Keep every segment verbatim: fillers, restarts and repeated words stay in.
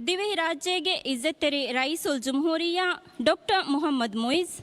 ދިވެހިރާއްޖޭގެ އިއްޒަތްތެރި ރައީސުލްޖުމްހޫރިއްޔާ ޑޮކްޓަރ މުޙައްމަދު މުޢިއްޒު.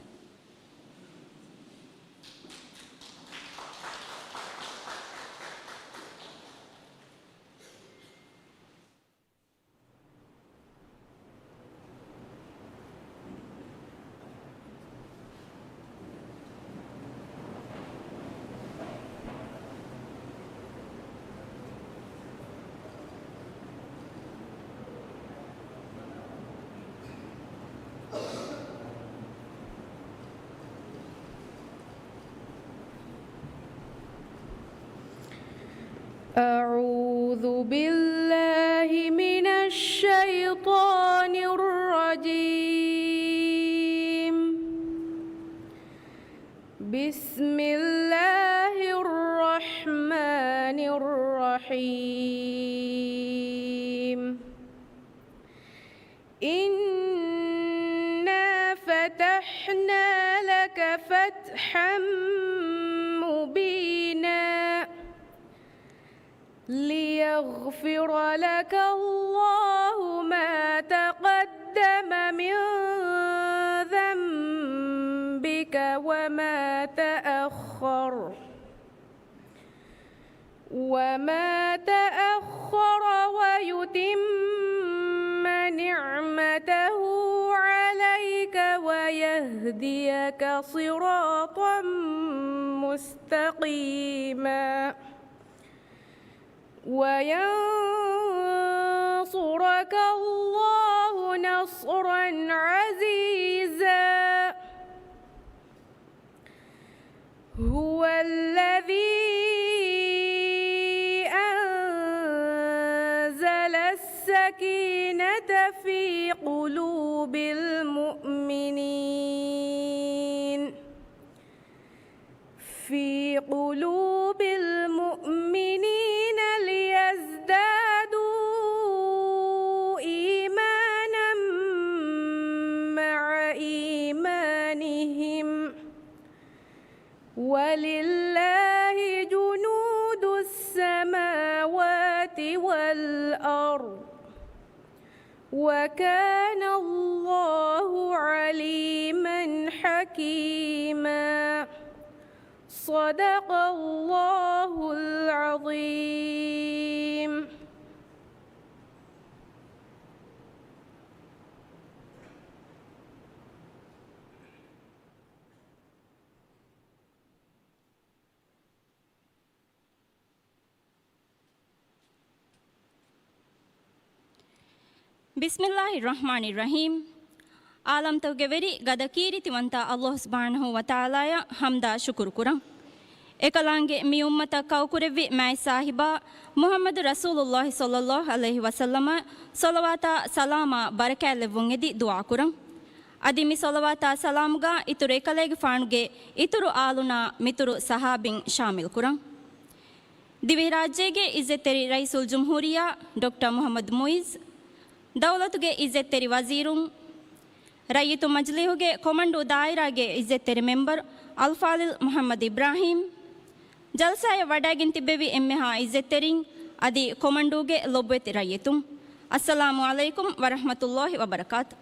أعوذ بالله من الشيطان الرجيم. بسم الله الرحمن الرحيم. إنا فتحنا لك فتحا مبينا. ليغفر لك الله ما تقدم من ذنبك وما تأخر، وما تأخر ويتم نعمته عليك ويهديك صراطا مستقيما. وينصرك الله نصرا عزيزا. هو الذي أنزل السكينة في قلوب المؤمنين، في قلوب المؤمنين ليزدادوا إيمانا مع إيمانهم، ولله جنود السماوات والأرض، وكان الله عليما حكيما. صدق الله العظيم. ބިސްމިއްލާހި ރަޙްމާނި ރަޙީމް. ޢާލަމްތަކުގެ ވެރި ގަދަ ކީރިތިވަންތަ ﷲ ސުބްޙާނަހޫ ވަތަޢާލާޔަށް ޙަމްދާ ޝުކުރު ކުރަން. އެކަލާނގެ މި އުއްމަތަށް ކައުކުރެއްވި މާތް ސާހިބާ މުޙައްމަދު ރަސޫލުﷲ ޞައްލަﷲ ޢަލައިހި ވަސައްލަމަށް ޞަލަވާތާ ސަލާމާ ބަރަކާތްލެއްވުން އެދި ދުޢާ ކުރަން. އަދި މި ޞަލަވާތާ ސަލާމުގަ އިތުރު އެކަލޭގެފާނުގެ އިތުރު އާލުންނާ މިތުރު ޞަޙާބީން ޝާމިލް ކުރަން. ދިވެހިރާއްޖޭގެ އިއްޒަތްތެރި ރައީސުލްޖުމްހޫރިއްޔާ ޑޮކްޓަރ މުޙައްމަދު މުޢިއްޒު، ދައުލަތުގެ އިއްޒަތްތެރި ވަޒީރުން، ރައްޔިތު މަޖިލީހުގެ ކޮމަންޑޫ ދާއިރާގެ އިއްޒަތްތެރި މެމްބަރު އަލްފާޟިލް މުޙައްމަދު އިބްރާހީމް، ޖަލްސާއަށް ވަޑައިގެން ތިއްބެވި އެންމެހާ އިއްޒަތްތެރިން އަދި ކޮމަންޑޫގެ ލޮބުވެތި ރައްޔިތުން، އައްސަލާމު ޢަލައިކުމް ވަރަޙްމަތުﷲ ވަބަރަކާތު.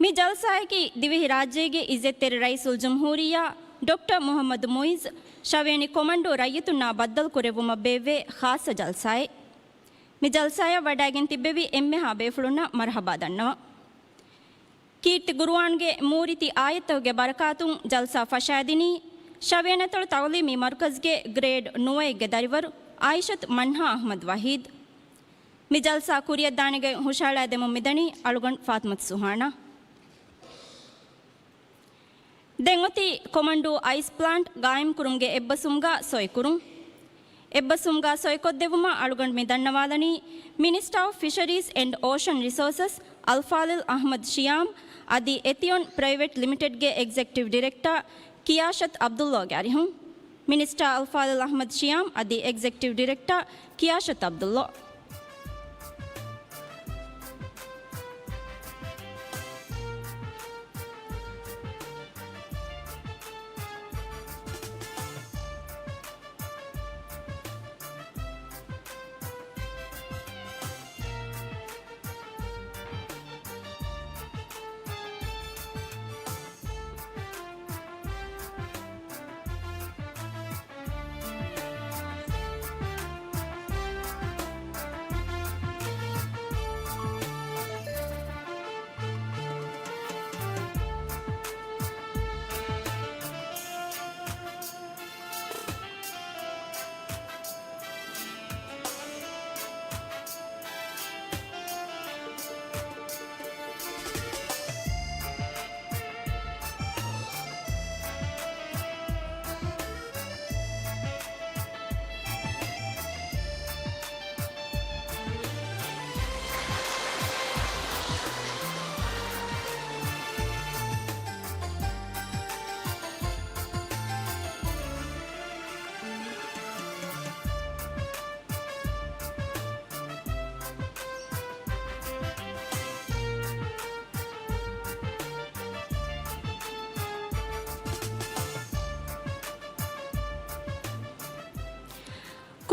މި ޖަލްސާއަކީ ދިވެހިރާއްޖޭގެ އިއްޒަތްތެރި ރައީސުލްޖުމްހޫރިއްޔާ ޑޮކްޓަރ މުޙައްމަދު މުޢިއްޒު ޝަވިޔަނި ކޮމަންޑޫ ރައްޔިތުންނާ ބައްދަލުކުރެއްވުމަށް ބޭއްވޭ ޚާއްޞަ ޖަލްސާއެއް. މި ޖަލްސާއަށް ވަޑައިގެން ތިއްބެވި އެންމެހާ ބޭފުޅުންނަށް މަރުޙަބާ ދަންނަވަން. ކީރިތި ޤުރުއާންގެ މޫރިތި އާޔަތްތަކުގެ ބަރަކާތުން ޖަލްސާ ފަށާދިނީ ޝަވިޔަނިއަތޮޅު ތަޢުލީމީ މަރުކަޒްގެ ގްރޭޑް ނުވައެއްގެ ދަރިވަރު އާއިޝަތު މަންހާ އަޙްމަދު ވަޙީދު. މި ޖަލްސާ ކުރިއަށްދާނެގޮތް ހުށަހަޅައިދެމުން މިދަނީ އަޅުގަނޑު ފާތުމަތު ސުހާނާ. ދެން އޮތީ ކޮމަންޑޫ އައިސް ޕްލާންޓް ގާއިމްކުރުމުގެ އެއްބަސްވުމުގަ ސޮއިކުރުން. އެއްބަސްވުމުގަ ސޮއިކޮށްދެއްވުމަށް އަޅުގަނޑު މި ދަންނަވާލަނީ މިނިސްޓަރ އޮފް ފިޝަރީޒް އެންޑް އޯޝަން ރިސޯސަސް އަލްފާޟިލް އަޙްމަދު ޝިޔާމް އަދި އެތިއޮން ޕްރައިވެޓް ލިމިޓެޑްގެ އެގްޒެކެޓިވް ޑިރެކްޓަރ ކިޔާޝަތު ޢަބްދުﷲގެ އަރިހުން. މިނިސްޓާ އަލްފާޟިލް އަޙްމަދު ޝިޔާމް އަދި އެގްޒެކެޓިވް ޑިރެކްޓާ ކިޔާޝަތު ޢަބްދުﷲ.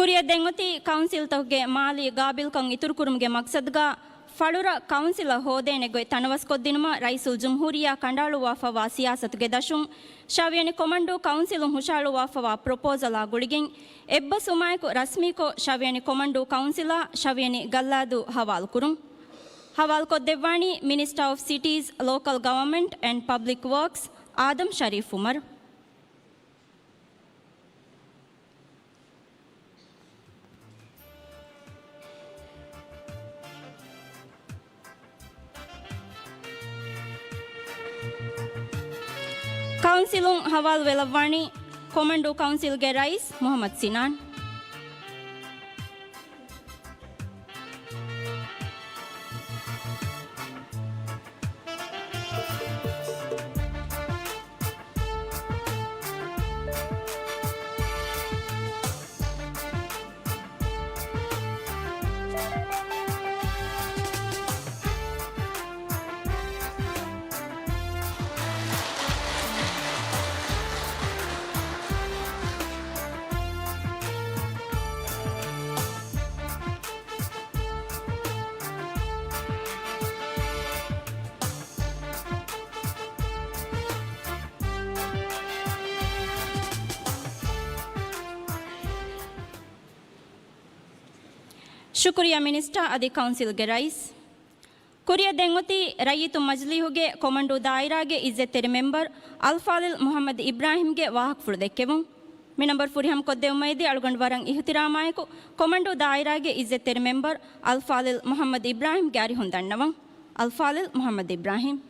ކުރިއަށް ދެން އޮތީ ކައުންސިލްތަކުގެ މާލީ ގާބިލްކަން އިތުރުކުރުމުގެ މަޤްޞަދުގަ ފަޅުރަށް ކައުންސިލަށް ހޯދޭނެ ގޮތް ތަނަވަސްކޮށްދިނުމަށް ރައީސުލްޖުމްހޫރިއްޔާ ކަނޑައަޅުއްވާފައިވާ ސިޔާސަތުގެ ދަށުން ޝަވިޔަނި ކޮމަންޑޫ ކައުންސިލުން ހުށައަޅުއްވާފައިވާ ޕްރޮޕޯސަލާ ގުޅިގެން އެއްބަސްވުމާއެކު ރަސްމީކޮށް ޝަވިޔަނި ކޮމަންޑޫ ކައުންސިލާ ޝަވިޔަނި ގައްލާދޫ ހަވާލުކުރުން. ހަވާލުކޮށްދެއްވާނީ މިނިސްޓާ އޮފް ސިޓީޒް، ލޯކަލް ގަވަރމަންޓް އެންޑް ޕަބްލިކް ވޯކްސް އާދަމް ޝަރީފް އުމަރު. ކައުންސިލުން ހަވާލުވެލައްވާނީ ކޮމަންޑޫ ކައުންސިލްގެ ރައީސް މުޙައްމަދު ސިނާން. ޝުކުރިއްޔާ މިނިސްޓާ އަދި ކައުންސިލްގެ ރައީސް. ކުރިއަށް ދެން އޮތީ ރައްޔިތުން މަޖިލީހުގެ ކޮމަންޑޫ ދާއިރާގެ އިއްޒަތްތެރި މެމްބަރު އަލްފާޟިލް މުޙައްމަދު އިބްރާހިމްގެ ވާހަކަފުޅު ދެއްކެވުން. މި ނަންބަރު ފުރިހަމަ ކޮށްދެއްވުމަށް އެދި އަޅުގަނޑު ވަރަށް އިޙްތިރާމާއެކު ކޮމަންޑޫ ދާއިރާގެ އިއްޒަތްތެރި މެމްބަރު އަލްފާޟިލް މުޙައްމަދު އިބްރާހިމްގެ އަރިހުން ދަންނަވަން. އަލްފާޟިލް މުޙައްމަދު އިބްރާހިމް.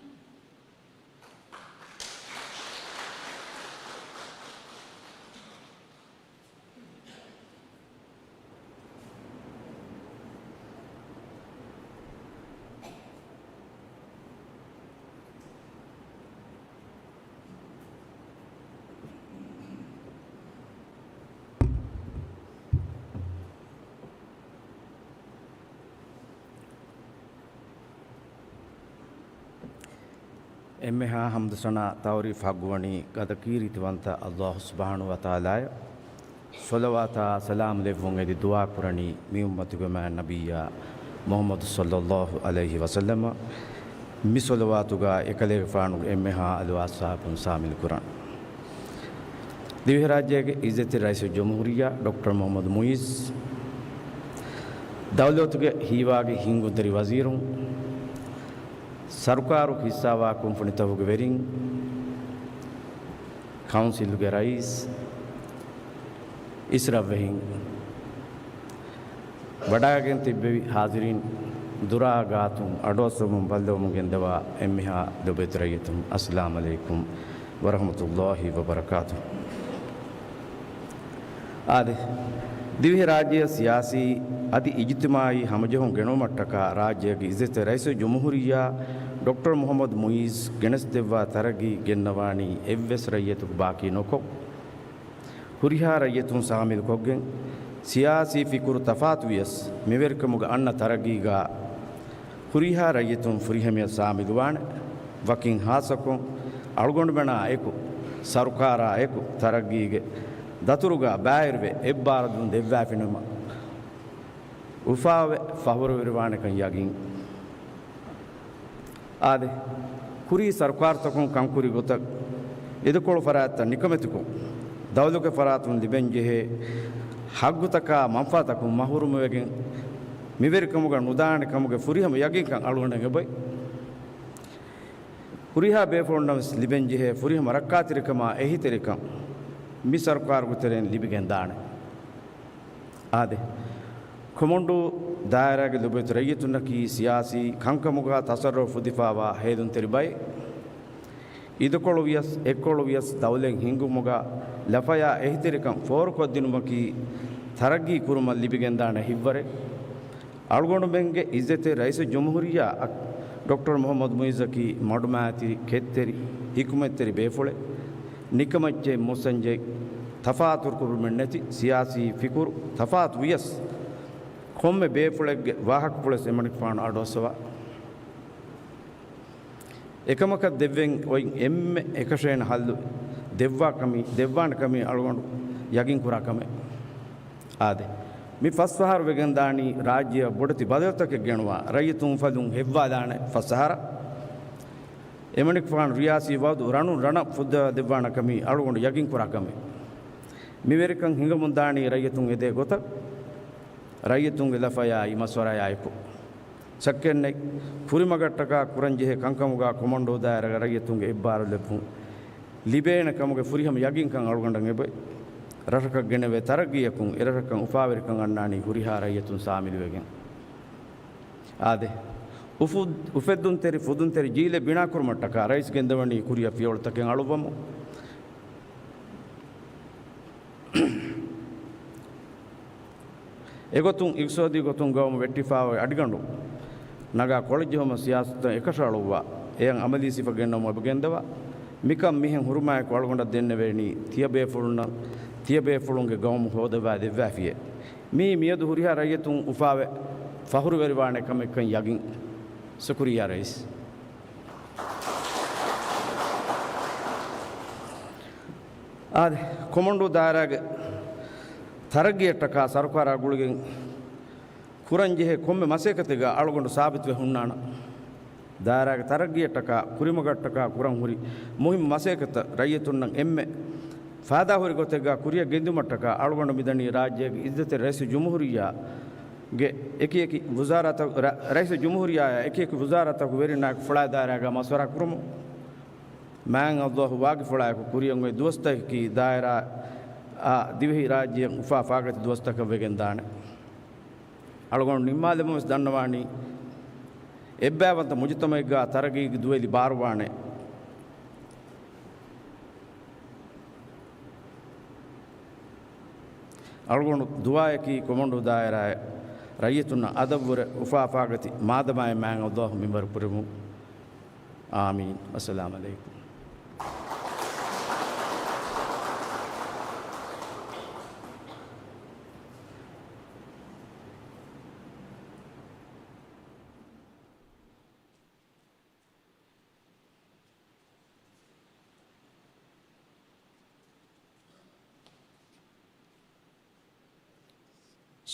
އެންމެހާ ޙަމްދު ސަނާ ތަޢުރީފް ޙައްޤުވަނީ ގަދަކީރިތިވަންތަ ﷲ ސުބްޙާނަހޫ ވަތަޢާލާއަށް. ޞަލަވާތާ ސަލާމް ލެއްވުން އެދި ދުޢާ ކުރަނީ މި އުއްމަތުގެ މާތް ނަބިއްޔާ މުޙައްމަދު ޞައްލައްލާހު ޢަލައިހި ވަސައްލަމަށް. މި ޞަލަވާތުގަ އެކަލޭގެފާނުގެ އެންމެހާ އަލި އަޞްޙާބުން ޝާމިލު ކުރަން. ދިވެހިރާއްޖޭގެ އިއްޒަތްތެރި ރައީސުލްޖުމްހޫރިއްޔާ ޑޮކްޓަރ މުޙައްމަދު މުޢިއްޒު، ދައުލަތުގެ ހީވާގި ހިންގުންތެރި ވަޒީރުން، ސަރުކާރު ހިއްސާވާ ކުންފުނިތަކުގެ ވެރިން، ކައުންސިލުގެ ރައީސް، އިސްރަށްވެހިން، ވަޑައިގެން ތިއްބެވި ޙާޟިރީން، ދުރާ ގާތުން އަޑުއައްސަވަމުން ބައްލަވަމުން ގެންދަވާ އެންމެހާ ލޮބުވެތި ރައްޔިތުން، އައްސަލާމް ޢަލައިކުމް ވަރަޙްމަތުﷲ ވަބަރަކާތުހު. އާދެ، ދިވެހިރާއްޖެއަށް ސިޔާސީ އަދި އިޖްތިމާޢީ ހަމަޖެހުން ގެނައުމަށްޓަކާ ރާއްޖޭގެ އިއްޒަތްތެރި ރައީސުލްޖުމްހޫރިއްޔާ ޑޮކްޓަރ މުޙައްމަދު މުޢިއްޒު ގެނެސްދެއްވާ ތަރައްގީ ގެންނަވާނީ އެއްވެސް ރައްޔިތަކު ބާކީ ނުކޮށް، ހުރިހާ ރައްޔިތުން ސާމިލުކޮށްގެން، ސިޔާސީ ފިކުރު ތަފާތުވިޔަސް، މިވެރިކަމުގަ އަންނަ ތަރައްގީގަ ހުރިހާ ރައްޔިތުން ފުރިހަމަޔަށް ސާމިލުވާނެ. ވަކިން ހާއްސަކޮށް، އަޅުގަނޑުމެނާ އެކު، ސަރުކާރާ އެކު ތަރައްގީގެ ދަތުރުގަ ބައިވެރިވެ އެއްބާރުލުން ދެއްވާފިނަމަ، އުފާވެ ފަޚުރުވެރިވާނެކަން ޔަގީން. އާދެ، ކުރީ ސަރުކާރުތަކުން ކަންކުރި ގޮތަށް އިދިކޮޅު ފަރާތްތައް ނިކަމެތިކޮށް، ދައުލަތުގެ ފަރާތުން ލިބެންޖެހޭ ޙައްޤު ތަކާ މަންފާތަކުން މަޙްރޫމުވެގެން، މިވެރިކަމުގަ ނުދާނެ ކަމުގެ ފުރިހަމަ ޔަގީންކަން އަޅުގަނޑަށް އެބައޮތް. ހުރިހާ ބޭފުޅުންނަށް ވެސް ލިބެންޖެހޭ ފުރިހަމަ ރައްކާތެރިކަމާ އެހީތެރިކަން މި ސަރުކާރުގެ ތެރެއިން ލިބިގެންދާނެ. އާދެ، ކޮމަންޑޫ ދާއިރާގެ ލޮބުވެތި ރައްޔިތުންނަކީ ސިޔާސީ ކަންކަމުގަ ތަސައްރަފު ފުދިފައިވާ ހޭލުންތެރި ބައެއް. އިދިކޮޅު ވިޔަސް، އެއްކޮޅު ވިޔަސް ދައުލަތް ހިންގުމުގަ ލަފަޔާ އެހީތެރިކަން ފޯރުކޮށްދިނުމަކީ ތަރައްގީ ކުރުމަށް ލިބިގެންދާނެ ހިތްވަރެއް. އަޅުގަނޑުމެންގެ އިއްޒަތްތެރި ރައީސުލްޖުމްހޫރިއްޔާ އަށް ޑޮކްޓަރ މުޙައްމަދު މުޢިއްޒަކީ މަޑުމައިތިރި، ކެތްތެރި، ޙިކުމަތްތެރި ބޭފުޅެއް. ނިކަމެއްޗެއް މުއްސަންޖެއް ތަފާތުކުރުމެއް ނެތި، ސިޔާސީ ފިކުރު ތަފާތު ވިޔަސް، ކޮންމެ ބޭފުޅެއްގެ ވާހަކަފުޅެއް އެމަނިކުފާނު އަޑުއައްސަވާ. އެކަމަކަށް ދެއްވެން އޮތް އެންމެ އެކަށޭނަ ހައްލު ދެއްވާ ކަމީ، ދެއްވާނެ ކަމީ އަޅުގަނޑު ޔަގީން ކުރާ ކަމެއް. އާދެ، މި ފަސް ފަހަރު ވެގެންދާނީ ރާއްޖެއަށް ބޮޑެތި ބަދަލުތަކެއް ގެނުވާ، ރައްޔިތުން އުފަލުން ހެއްވާލާނެ ފަސް ފަހަރަށް. އެމަނިކުފާނު ރިޔާސީ ވައުދު ރަނުން ރަނަށް ފުއްދަވާ ދެއްވާނެ ކަމީ އަޅުގަނޑު ޔަގީންކުރާ ކަމެއް. މި ވެރިކަން ހިނގަމުންދާނީ ރައްޔިތުން އެދޭ ގޮތަށް، ރައްޔިތުންގެ ލަފަޔާއި މަޝްވަރާޔާއެކު. ޝައްކެއްނެތް، ކުރިމަގަށްޓަކާ ކުރަންޖެހޭ ކަންކަމުގާ ކޮމަންޑޫ ދާއިރާގެ ރައްޔިތުންގެ އެއްބާރުލެއްވުން ލިބޭނެ ކަމުގެ ފުރިހަމަ ޔަގީންކަން އަޅުގަނޑަށް އެބައޮތް. ރަށަކަށް ގެނެވޭ ތަރައްގީއަކުން އެރަށަކަށް އުފާވެރިކަން އަންނާނީ ހުރިހާ ރައްޔިތުން ސާމިލުވެގެން. އާދެ، އުފު-، އުފެއްދުންތެރި ފުދުންތެރި ޖީލެއް ބިނާކުރުމަށްޓަކާ ރައީސް ގެންދަވަނީ ކުރިއަށް ފިޔަވަޅުތަކެއް އަޅުއްވަމުން. އެގޮތުން އިގްތިސޯދީ ގޮތުން ގައުމު ވެއްޓިފާ އޮތް އަޑިގަނޑު ނަގާ ކޮޅަށްޖެހުމަށް ސިޔާސަތުތައް އެކަށައަޅުއްވާ، އެޔަށް އަމަލީ ސިފަ ގެންނަމުން އެބަ ގެންދަވާ. މިކަން މިހެން ހުރުމާއެކު އަޅުގަނޑަށް ދެންނެވޭނީ ތިޔަބޭފުޅުންނަށް ތިޔަބޭފުޅުންގެ ގައުމު ހޯދަވާ ދެއްވާފިޔޭ. މީ މިއަދު ހުރިހާ ރައްޔިތުން އުފާވެ ފަހުރުވެރިވާނެ ކަމެއްކަން ޔަގީން. ޝުކުރިއްޔާ ރައީސް. އާދެ، ކޮމަންޑޫ ދާއިރާގެ ތަރައްގީއަށްޓަކާ ސަރުކާރާ ގުޅިގެން ކުރަންޖެހޭ ކޮންމެ މަސައްކަތެއްގަ އަޅުގަނޑު ސާބިތުވެ ހުންނާނަން. ދާއިރާގެ ތަރައްގީއަށްޓަކާ ކުރިމަގަށްޓަކާ ކުރަން ހުރި މުހިއްމު މަސައްކަތްތައް ރައްޔިތުންނަށް އެންމެ ފާއިދާހުރި ގޮތެއްގަ ކުރިއަށް ގެންދިއުމަށްޓަކާ އަޅުގަނޑު މިދަނީ ރާއްޖޭގެ އިއްޒަތްތެރި ރައީސުލްޖުމްހޫރިއްޔާގެ އެކިއެކި ވުޒާރާތައް، ރަ-، ރައީސުލްޖުމްހޫރިއްޔާއާ އެކިއެކި ވުޒާރާތަކުގެ ވެރިންނާއެކު ފުޅާ ދާއިރާގަ މަޝްވަރާ ކުރުމުން. މާތް ﷲ ވާގިފުޅާއެކު ކުރިއަށް އޮތް ދުވަސްތަކަކީ ދާއިރާއާ ދިވެހި ރާއްޖެއަށް އުފާ ފާގަތި ދުވަސްތަކަށް ވެގެންދާނެ. އަޅުގަނޑު ނިންމާލަމުން ވެސް ދަންނަވާނީ، އެއްބައިވަންތަ މުޖުތަމައެއްގަ ތަރައްގީގެ ދުވެލި ބާރުވާނެ. އަޅުގަނޑު ދުޢާއަކީ ކޮމަންޑޫ ދާއިރާއަށް ރައްޔިތުންނަށް އަދަށްވުރެ އުފާ ފާގަތި މާދަމާއެއް މާތް ﷲ މިންވަރު ކުރެއްވުން. އާމީން. އައްސަލާމް ޢަލައިކުމް.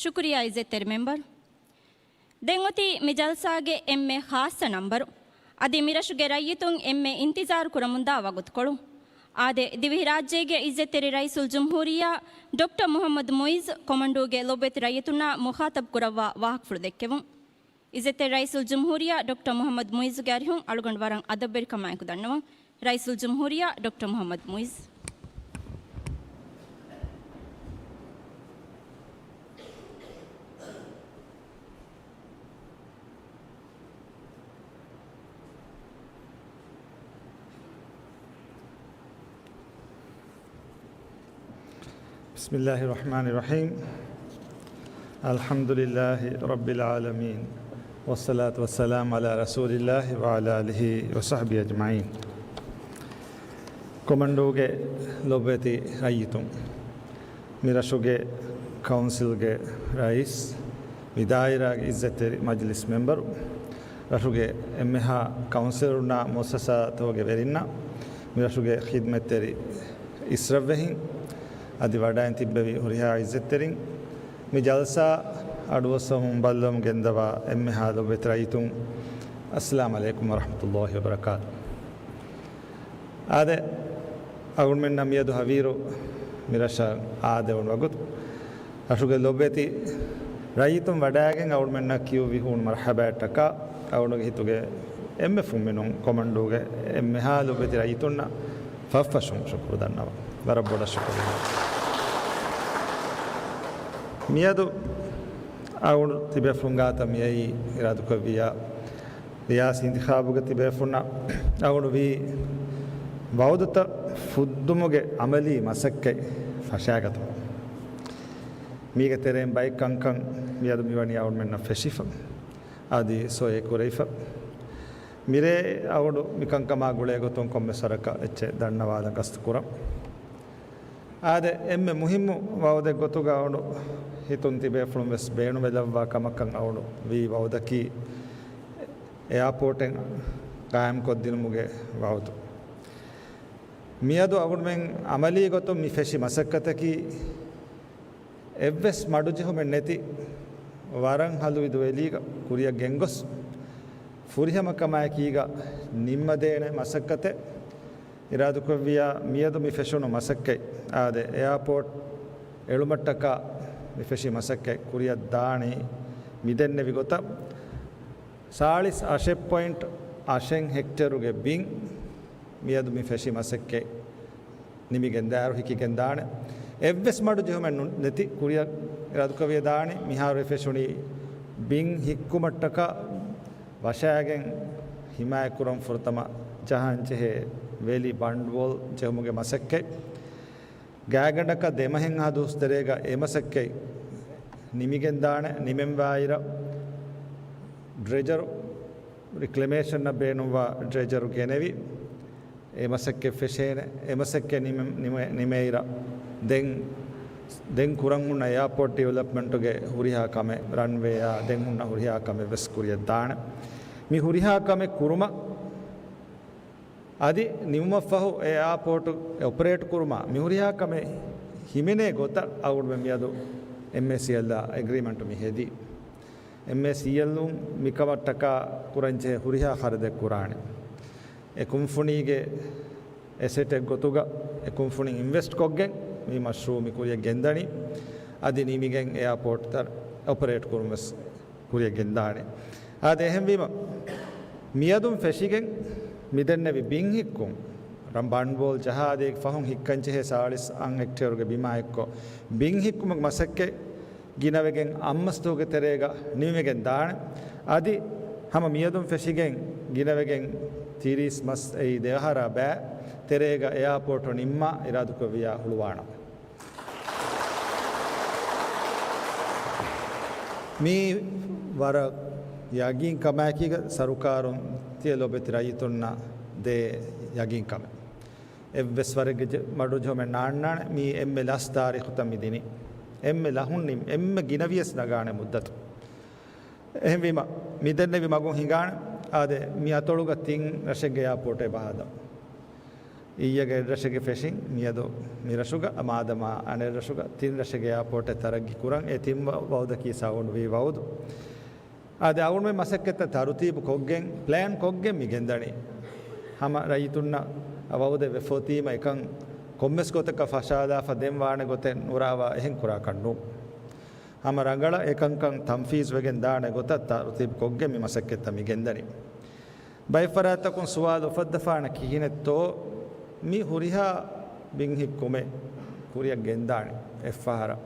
ޝުކުރިއްޔާ އިއްޒަތްތެރި މެމްބަރު. ދެން އޮތީ މި ޖަލްސާގެ އެންމެ ޚާއްޞަ ނަންބަރު. އަދި މިރަށުގެ ރައްޔިތުން އެންމެ އިންތިޒާރު ކުރަމުންދާ ވަގުތުކޮޅު. އާދެ، ދިވެހިރާއްޖޭގެ އިއްޒަތްތެރި ރައީސުލްޖުމްހޫރިއްޔާ ޑޮކްޓަރ މުޙައްމަދު މުޢިއްޒު ކޮމަންޑޫގެ ލޮބުވެތި ރައްޔިތުންނާ މުޚާޠަބު ކުރައްވާ ވާހަކަފުޅު ދެއްކެވުން. އިއްޒަތްތެރި ރައީސުލްޖުމްހޫރިއްޔާ ޑޮކްޓަރ މުޙައްމަދު މުޢިއްޒުގެ އަރިހުން އަޅުގަނޑު ވަރަށް އަދަބުވެރިކަމާއެކު ދަންނަވަން. ރައީސުލްޖުމްހޫރިއްޔާ ޑޮކްޓަރ މުޙައްމަދު މުޢިއްޒު. بسم الله الرحمن الرحيم. الحمد لله رب العالمين. والصلاة والسلام على رسول الله وعلى آله وصحبه أجمعين. ކޮމަންޑޫގެ ލޮބުވެތި ރައްޔިތުން، މި ރަށުގެ ކައުންސިލްގެ ރައީސް، މި ދާއިރާގެ އިއްޒަތްތެރި މަޖިލިސް މެމްބަރު، ރަށުގެ އެންމެހާ ކައުންސިލަރުންނާ މުއައްސަސާތަކުގެ ވެރިންނާ، މި ރަށުގެ ޚިދްމަތްތެރި އިސްރަށްވެހިން، އަދި ވަޑައިން ތިއްބެވި ހުރިހާ އިއްޒަތްތެރިން، މި ޖަލްސާ އަޑުއައްސަވަމުން ބައްލަވަމުން ގެންދަވާ އެންމެހާ ލޮބުވެތި ރައްޔިތުން، އައްސަލާމް ޢަލައިކުމް ވަރަޙްމަތުﷲ ވަބަރަކާތު. އާދެ، އަޅުގަނޑުމެންނަށް މިއަދު ހަވީރު މި ރަށަށް އާދެވުނު ވަގުތު، ރަށުގެ ލޮބުވެތި ރައްޔިތުން ވަޑައިގެން އަޅުގަނޑުމެންނަށް ކިޔުއްވި ހޫނު މަރްޙަބާއަށްޓަކާ، އަޅުގަނޑުގެ ހިތުގެ އެންމެ ފުންމިނުން ކޮމަންޑޫގެ އެންމެހާ ލޮބުވެތި ރައްޔިތުންނަށް ފަށްފަށުން ޝުކުރު ދަންނަވަން. ވަރަށް ބޮޑަށް ޝުކުރިއްޔާ. މިއަދު އަޅުގަނޑު ތިބޭފުޅުން ގާތަށް މިއައީ އިރާދަކުރެއްވިއްޔާ، ރިޔާސީ އިންތިޚާބުގަ ތިބޭފުޅުންނަށް އަޅުގަނޑު ވީ ވައުދުތައް ފުއްދުމުގެ ޢަމަލީ މަސައްކަތް ފަށާގަތުމަށް. މީގެ ތެރެއިން ބައެއް ކަންކަން މިއަދު މިވަނީ އަޅުގަނޑުމެންނަށް ފެށިފަ، އަދި ސޮއި ކުރެވިފަ. މިރޭ އަޅުގަނޑު މިކަންކަމާ ގުޅޭގޮތުން ކޮންމެސް ވަރަކަށް އެއްޗެއް ދަންނަވާލަން ގަސްތު ކުރަން. އާދެ، އެންމެ މުހިއްމު ވައުދެއް ގޮތުގަ އަޅުގަނޑު ހިތުން ތިބޭފުޅުން ވެސް ބޭނުންވެލައްވާ ކަމަކަށް އަޅުގަނޑު ވީ ވައުދަކީ އެއާޕޯޓެއް ގާއިމްކޮށްދިނުމުގެ ވައުދު. މިއަދު އަޅުގަނޑުމެން ޢަމަލީ ގޮތުން މި ފެށި މަސައްކަތަކީ އެއްވެސް މަޑުޖެހުމެއް ނެތި ވަރަށް ހަލުވި ދުވެލީގަ ކުރިއަށް ގެންގޮސް، ފުރިހަމަ ކަމާއެކީގަ ނިންމަދޭނެ މަސައްކަތެއް އިރާދަކުރެއްވިޔާ، މިއަދު މި ފެށުނު މަސައްކަތް، އާދެ، އެއާޕޯޓް އެޅުމަށްޓަކާ މި ފެށި މަސައްކަތް ކުރިއަށް ދާނީ މިދެންނެވި ގޮތަށް، ސާޅީސް އަށެއް ޕޮއިންޓް އަށެއް ހެކްޓަރުގެ ބިން މިއަދު މި ފެށި މަސައްކަތް ނިމިގެން ދާއިރު ހިކިގެން ދާނެ. އެއްވެސް މަޑު ޖެހުމެއް ނު-، ނެތި ކުރިއަށް އިރާދަކުރެއްވިޔާ ދާނީ. މިހާރު އެ ފެށުނީ ބިން ހިއްކުމަށްޓަކާ ވަށާގެން ހިމާޔަތްކުރަން ފުރަތަމަ ޖަހަން ޖެހޭ ވެލި ބަނޑުވޯލް ޖެހުމުގެ މަސައްކަތް. ގާތްގަނޑަކަށް ދެމަހެއް އަހަރު ދުވަސް ތެރޭގަ އެ މަސައްކަތް ނިމިގެން ދާނެ. ނިމެންވާއިރަށް ޑްރެޖަރު، ރިކްލެމޭޝަނަށް ބޭނުންވާ ޑްރެޖަރު ގެނެވި، އެ މަސައްކަތް ފެށޭނެ. އެ މަސައްކަތް ނިމެ-، ނިމެ-، ނިމޭއިރަށް ދެން، ދެން ކުރަން ހުންނަ އެއާޕޯޓް ޑިވެލޮޕްމަންޓުގެ ހުރިހާ ކަމެއް، ރަންވޭއާ ދެން ހުންނަ ހުރިހާ ކަމެއް ވެސް ކުރިއަށް ދާނެ. މި ހުރިހާ ކަމެއް ކުރުމަށް އަދި ނިމުމަށްފަހު އެ އެއާޕޯޓު އޮޕަރޭޓް ކުރުމަށް މި ހުރިހާ ކަމެއް ހިމެނޭ ގޮތަށް އަޅުގަނޑުމެން މިއަދު އެމްއޭސީއެލްއާ އެގްރީމަންޓު މި ހެދީ. އެމްއޭސީއެލްއުން މިކަމަށްޓަކާ ކުރަންޖެހޭ ހުރިހާ ޚަރަދެއް ކުރާނެ. އެ ކުންފުނީގެ އެސެޓެއް ގޮތުގަ އެ ކުންފުނި އިންވެސްޓް ކޮށްގެން މި މަޝްރޫއު މި ކުރިއަށް ގެންދަނީ. އަދި ނިމިގެން އެއާޕޯޓްތައް އޮޕަރޭޓް ކުރުން ވެސް ކުރިއަށް ގެންދާނެ. އާދެ، އެހެންވީމަ، މިއަދުން ފެށިގެން މިދެންނެވި ބިން ހިއްކުން، ރަން ބަންޑްވޯލް ޖަހާދޭ ފަހުން ހިއްކަންޖެހޭ ސާޅީސް އަށް ހެކްޓޭރުގެ ބިމާ އެއްކޮށް، ބިން ހިއްކުމުގެ މަސައްކަތް ގިނަވެގެން އަށް މަސްދުވަހުގެ ތެރޭގަ ނިމިގެން ދާނެ. އަދި ހަމަ މިއަދުން ފެށިގެން ގިނަވެގެން ތިރީސް މަސް އެއީ ދެއަހަރާ ބައި ތެރޭގަ އެއާޕޯޓު ނިންމާ އިރާދަކުރެއްވިޔާ ހުޅުވާނަން. މީ ވަރަށް ޔަގީން ކަމާއެކީގަ ސަރުކާރުން ތިޔަ ލޮބެތި ރައްޔިތުންނަށް ދޭ ޔަގީން ކަމެއް. އެއްވެސް ވަރެއްގެ ޖެ-، މަޑުޖެހުމެއް ނާންނާނެ. މީ އެންމެ ލަސް ތާރީޚުތައް މި ދިނީ. އެންމެ ލަހުން ނި-، އެންމެ ގިނަވިޔަސް ނަގާނެ މުއްދަތު. އެހެންވީމަ، މި ދެންނެވި މަގުން ހިނގާނެ. އާދެ، މި އަތޮޅުގަ ތިން ރަށެއްގެ އެއާޕޯޓެއް ބަހާލަން. އިއްޔެގެ އެއްރަށެއްގެ ފެށިން މިއަދު މިރަށުގަ މާދަމާ އަނެއްރަށުގަ ތިން ރަށެއްގެ އެއާޕޯޓެއް ތަރައްގީ ކުރަން. އެ ތިން ވަ-، ވައުދަކީ ސައުންޑް ވީ ވައުދު. އާދެ، އަޅުގަނޑުމެން މަސައްކަތްތައް ތަރުތީބު ކޮށްގެން، ޕްލޭން ކޮށްގެން މި ގެންދަނީ. ހަމަ ރައްޔިތުންނަށް ވައުދެއް ވެފަ އޮތީމަ އެކަން ކޮންމެސް ގޮތަކަށް ފަށާލާފަ ދެން ވާނެ ގޮތެއް ނުރާވާ އެހެން ކުރާކަށް ނޫން. ހަމަ ރަނގަޅަށް އެކަންކަން ތަންފީޒް ވެގެން ދާނެ ގޮތަށް ތަރުތީބު ކޮށްގެން މި މަސައްކަތްތައް މި ގެންދަނީ. ބައެއް ފަރާތްތަކުން ސުވާލު އުފައްދަފާނެ ކިހިނެއްތޯ މި ހުރިހާ ބިން ހިއްކުމެއް ކުރިއަށް ގެންދާނެ އެއްފަހަރަށް.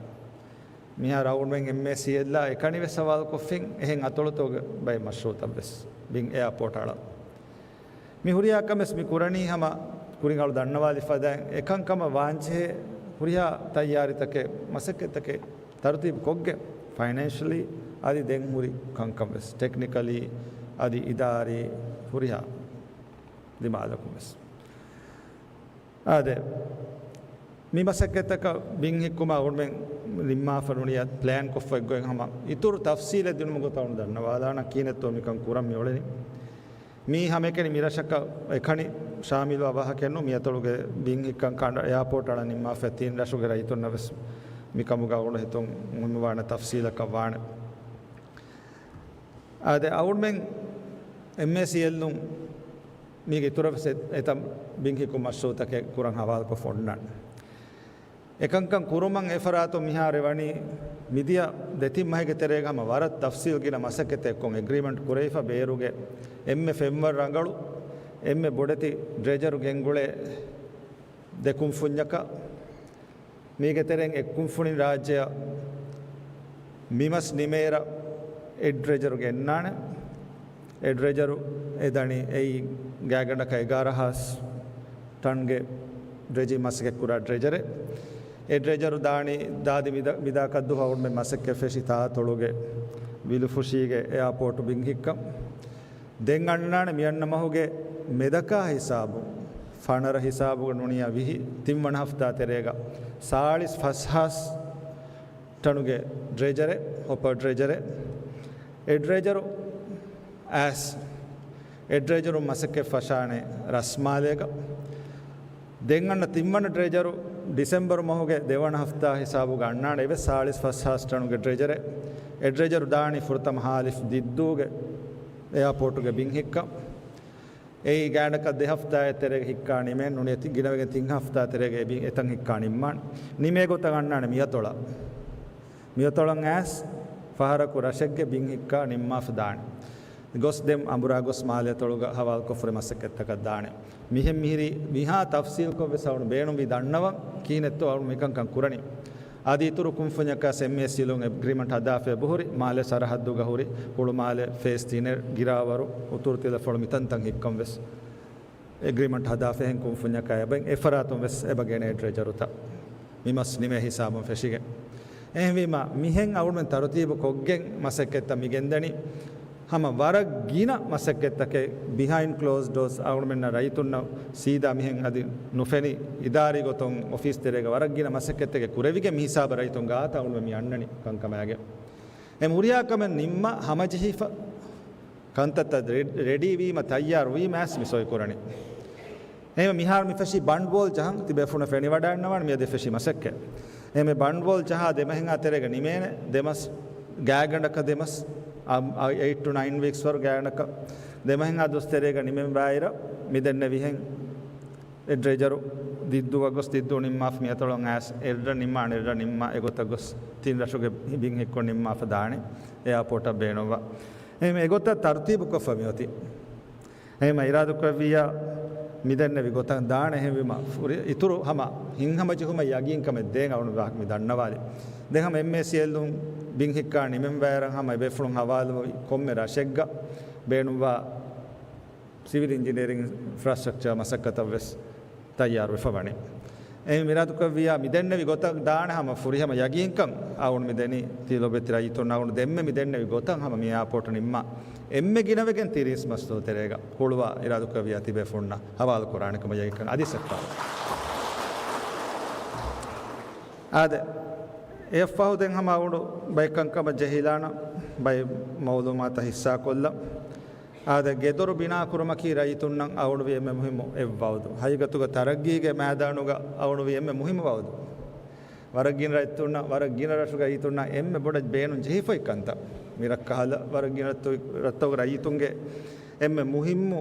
މިހާރު އަޅުގަނޑުމެން އެމްއޭސީއެލްއާ އެކަނިވެސް ހަވާލުކޮށްފިން އެހެން އަތޮޅުތަކުގެ ބައެއް މަޝްރޫއުތައްވެސް ބިން އެއާޕޯޓް އަޅަން. މި ހުރިހާ ކަމެސް މި ކުރަނީ ހަމަ ކުރިން އަޅު ދަންނަވާލި ފަދައިން އެކަންކަމަށް ވާންޖެހޭ ހުރިހާ ތައްޔާރީތަކެއް މަސައްކަތްތަކެއް ތަރުތީބު ކޮށްގެން ފައިނޭންޝަލީ އަދި ދެން ހުރި ކަންކަން ވެސް ޓެކްނިކަލީ އަދި އިދާރީ ހުރިހާ ދިމާލަކުން ވެސް. އާދެ، މި މަސައްކަތްތަކަށް ބިން ހިއްކުމަށް އަޅުގަނޑުމެން ނިންމާފަ ނޫނީ ޕްލޭން ކޮށްފަ އެއްގޮތް ހަމަ އިތުރު ތަފްސީލެއް ދިނުމުގެ ގޮތަށް އަޅުގަނޑު ދަންނަވާލާނަން ކިހިނެއްތޯ މިކަން ކުރަން މިއުޅެނީ. މީ ހަމައެކަނި މިރަށަކަށް އެކަނި ޝާމިލުވާ ވާހަކައެއް ނޫން. މި އަތޮޅުގެ ބިން ހިއްކަން ކަނޑަ އެއާޕޯޓް އަޅަން ނިންމާފައި ތިން ރަށުގެ ރައްޔިތުންނަށް ވެސް މިކަމުގަ އަޅުގަނޑު ހިތުން މުހިންމުވާނެ ތަފްސީލަކަށް ވާނެ. އާދެ، އަޅުގަނޑުމެން އެމްއޭސީއެލްއުން މީގެ އިތުރަށް ވެސް އެ-، އެތައް ބިން ހިއްކުން މަޝްރޫއުތަކެއް ކުރަން ހަވާލުކޮށްފަ އޮންނާނެ. އެކަންކަން ކުރުމަށް އެފަރާތުން މިހާރު ވަނީ މިދިޔަ ދެތިން މަހެއްގެ ތެރޭގަ ހަމަ ވަރަށް ތަފްސީލް ގިނަ މަސައްކަތެއް ކޮށް އެގްރީމަންޓް ކުރެވިފަ ބޭރުގެ އެންމެ ފެންވަރު ރަނގަޅު، އެންމެ ބޮޑެތި ޑްރެޖަރު ގެންގުޅޭ ދެ ކުންފުންޏަކަށް މީގެ ތެރެއިން އެއް ކުންފުނިން ރާއްޖެއަށް މި މަސް ނިމޭއިރަށް އެއް ޑްރެޖަރު ގެންނާނެ. އެއް ޑްރެޖަރު އެ ދަނީ އެއީ ގާތްގަނޑަކަށް އެގާރަ ހާސް ޓަންގެ ޑްރެޖިން މަސައްކަތް ކުރާ ޑްރެޖަރެއް. އެ ޑްރެޖަރު ދާނީ ދާދި މިދަ-، މިދާ ކައްދު ހައުރުމެ މަސައްކަތް ފެށި ތާއަތޮޅުގެ ވިލުފުށީގެ އެއާޕޯޓު ބިން ހިއްކަން. ދެން އަންނާނެ މިއަންނަ މަހުގެ މެދަކާ ހިސާބު، ފަނަރަ ހިސާބުގަ ނޫނިޔާ ވިހި ތިންވަނަ ހަފްތާ ތެރޭގަ ސާޅީސް ފަސް ހާސް ޓަނުގެ ޑްރެޖަރެއް، ހޮޕަރ ޑްރެޖަރެއް. އެ ޑްރެޖަރު އައިސް، އެ ޑްރެޖަރު މަސައްކަތް ފަށާނެ ރަސްމާލޭގަ. ދެން އަންނަ ތިންވަނަ ޑްރެޖަރު ޑިސެމްބަރު މަހުގެ ދެވަނަ ހަފްތާ ހިސާބުގަ އަންނާނެ އެވެސް ސާޅީސް ފަސް ހާސް ޓަނުގެ ޑްރެޖަރެއް. އެ ޑްރެޖަރު ދާނީ ފުރަތަމަ ހާލިފް ދިއްދޫގެ އެއާޕޯޓުގެ ބިން ހިއްކަން. އެއީ ގާތްގަނޑަކަށް ދެ ހަފްތާއެއް ތެރޭގަ ހިއްކާ ނިމޭން ނޫނީ ގިނަވެގެން ތިން ހަފްތާ ތެރޭގަ އެ ބިން އެތަން ހިއްކާ ނިންމާނެ. ނިމޭ ގޮތަށް އަންނާނެ މިއަތޮޅަށް. މިއަތޮޅަށް އައިސް ފަހަރަކު ރަށެއްގެ ބިން ހިއްކާ ނިންމާފަ ދާނެ. ގޮސް ދެން އަނބުރާ ގޮސް މާލެއަތޮޅުގަ ހަވާލުކޮށްފަ ހުރި މަސައްކަތްތަކަށް ދާނެ. މިހެން މިހިރީ މިހާ ތަފްސީލްކޮށްވެސް އަޅުގަނޑު ބޭނުންވީ ދަންނަވަން ކިހިނެއްތޯ އަޅުގަނޑު މިކަންކަން ކުރަނީ. އަދި އިތުރު ކުންފުންޏަކާ އެމްއޭސީއެލުން އެގްރިމަންޓް ހަދާފަ އެބަހުރި، މާލެ ސަރަހައްދުގަ ހުރި ހުޅުމާލެ ފޭސް ތިނެއް ގިރާވަރު އުތުރު ތިލަފަޅު މިތަންތަން ހިއްކަން ވެސް އެގްރިމަންޓް ހަދާފަ އެހެން ކުންފުންޏަކާ އެބަ އެފަރާތުން ވެސް އެބަ ގެނޭ ޑްރެޖަރުތައް މި މަސް ނިމޭ ހިސާބުން ފެށިގެން. އެހެންވީމަ، މިހެން އަޅުމެން ތަރުތީބު ކޮށްގެން މަސައްކަތްތައް މި ގެންދަނީ. ހަމަ ވަރަށް ގިނަ މަސައްކަތްތަކެއް ބިހައިންޑް ކްލޯސް ޑޯސް އަޅުމެންނަށް ރައްޔިތުންނަށް ސީދާ މިހެން އަދި ނުފެނި އިދާރީ ގޮތުން އޮފީސް ތެރޭގަ ވަރަށް ގިނަ މަސައްކަތްތަކެއް ކުރެވިގެން މި ހިސާބަށް ރައްޔިތުން ގާތަށް އަޅުމެން މި އަންނަނީ ކަންކަމާގެން. އެ ހުރިހާ ކަމެއް ނިންމާ ހަމަޖެހިފަ ކަންތައްތައް ރެ-، ރެޑީ ވީމަ ތައްޔާރު ވީމަ އައިސް މި ސޮއި ކުރަނީ. އެހެން މިހާރު މި ފެށި ބަންޑްވޯލް ޖަހަން ތިބޭފުޅުންނަށް ފެނިވަޑައިގަންނަވާނެ މިއަދު ފެށި މަސައްކަތް. އެހެން މި ބަންޑްވޯލް ޖަހާ ދެމަހެއްހާ ތެރޭގަ ނިމޭނެ ދެމަސް ގާތްގަނޑަކަށް ދެމަސް، އަ، އަ، އެއިޓް ޓު ނައިން ވީކްސް ވަރު ގާތްގަނޑަކަށް ދެމަހެއްހާ ދުވަސް ތެރޭގަ ނިމެން ވާއިރަށް މި ދެންނެވިހެން އެ ޑްރެޖަރު ދިއްދޫއަށް ގޮސް ދިއްދޫ ނިންމާފަ މިއަތޮޅުން އައިސް އެއްރަށް ނިންމާނެ އެއްރަށް ނިންމާ އެގޮތަށް ގޮސް ތިން ރަށުގެ ބިން ހިއްކޮށް ނިންމާފަ ދާނެ އެއާޕޯޓަށް ބޭނުންވާ. އެހެން އެގޮތަށް ތަރުތީބުކޮށްފަ މިއޮތީ. އެހެން އިރާދަކުރެއްވިއްޔާ މިދެންނެވި ގޮތަށް ދާނެ. އެހެންވީމަ ފުރި-، އިތުރު ހަމަ ހިތްހަމަޖެހުމަށް ޔަގީންކަމެއް ދޭން އަޅުން ވާހަކަ މި ދަންނަވާލި. ދެން ހަމަ އެމްއޭސީއެލުން ބިން ހިއްކާ ނިމެން ވާއިރަށް ހަމަ އެބޭފުޅުން ހަވާލުވި ކޮންމެ ރަށެއްގަ ބޭނުންވާ ސިވިލް އިންޖިނިއަރިން އިންފްރާސްޓްރަކްޗާ މަސައްކަތަށް ވެސް ތައްޔާރުވެފަ ވަނީ. އެހެން އިރާދަކުރެއްވިއްޔާ މިދެންނެވި ގޮތަށް ދާނެ ހަމަ ފުރިހަމަ ޔަގީންކަން އަޅުން މި ދެނީ ތި ލޮބުވެތި ރައްޔިތުންނަށް. އަޅުން ދެންމެ މި ދެންނެވި ގޮތަށް ހަމަ މި އެއާޕޯޓު ނިންމާ އެންމެ ގިނަވެގެން ތިރީސް މަސްތޯ ތެރޭގަ ހުޅުވާ އިރާދަކުރެއްވިއްޔާ ތިބޭފުޅުންނަށް ހަވާލު ކުރާނެ ކަމަށް ޔަގީންކަން އަދި ސެއްޓާ. އާދެ، އެއަށްފަހު ދެން ހަމަ އަޅުން ބައެއް ކަންކަމަށް ޖެހިލާނަން ބައެއް މައުލޫމާތަށް ހިއްސާކޮށްލަން. އާދެ، ގެދޮރު ބިނާ ކުރުމަކީ ރައްޔިތުންނަށް އަޅުންވީ އެންމެ މުހިއްމު އެއް ވައުދު. ހަގީގަތުގަ ތަރައްގީގެ މައިދާނުގަ އަޅުންވީ އެންމެ މުހިއްމު ވައުދު. ވަރަށް ގިނަ ރައްޔިތުންނަށް، ވަރަށް ގިނަ ރަށުގެ ރައްޔިތުންނަށް އެންމެ ބޮޑަށް ބޭނުން ޖެހިފައި ކަންތައް. މި ރަށްކަހަލަ ވަރަށް ގިނަ ރަށްތައް، ރަށްތަކުގެ ރައްޔިތުންގެ އެންމެ މުހިއްމު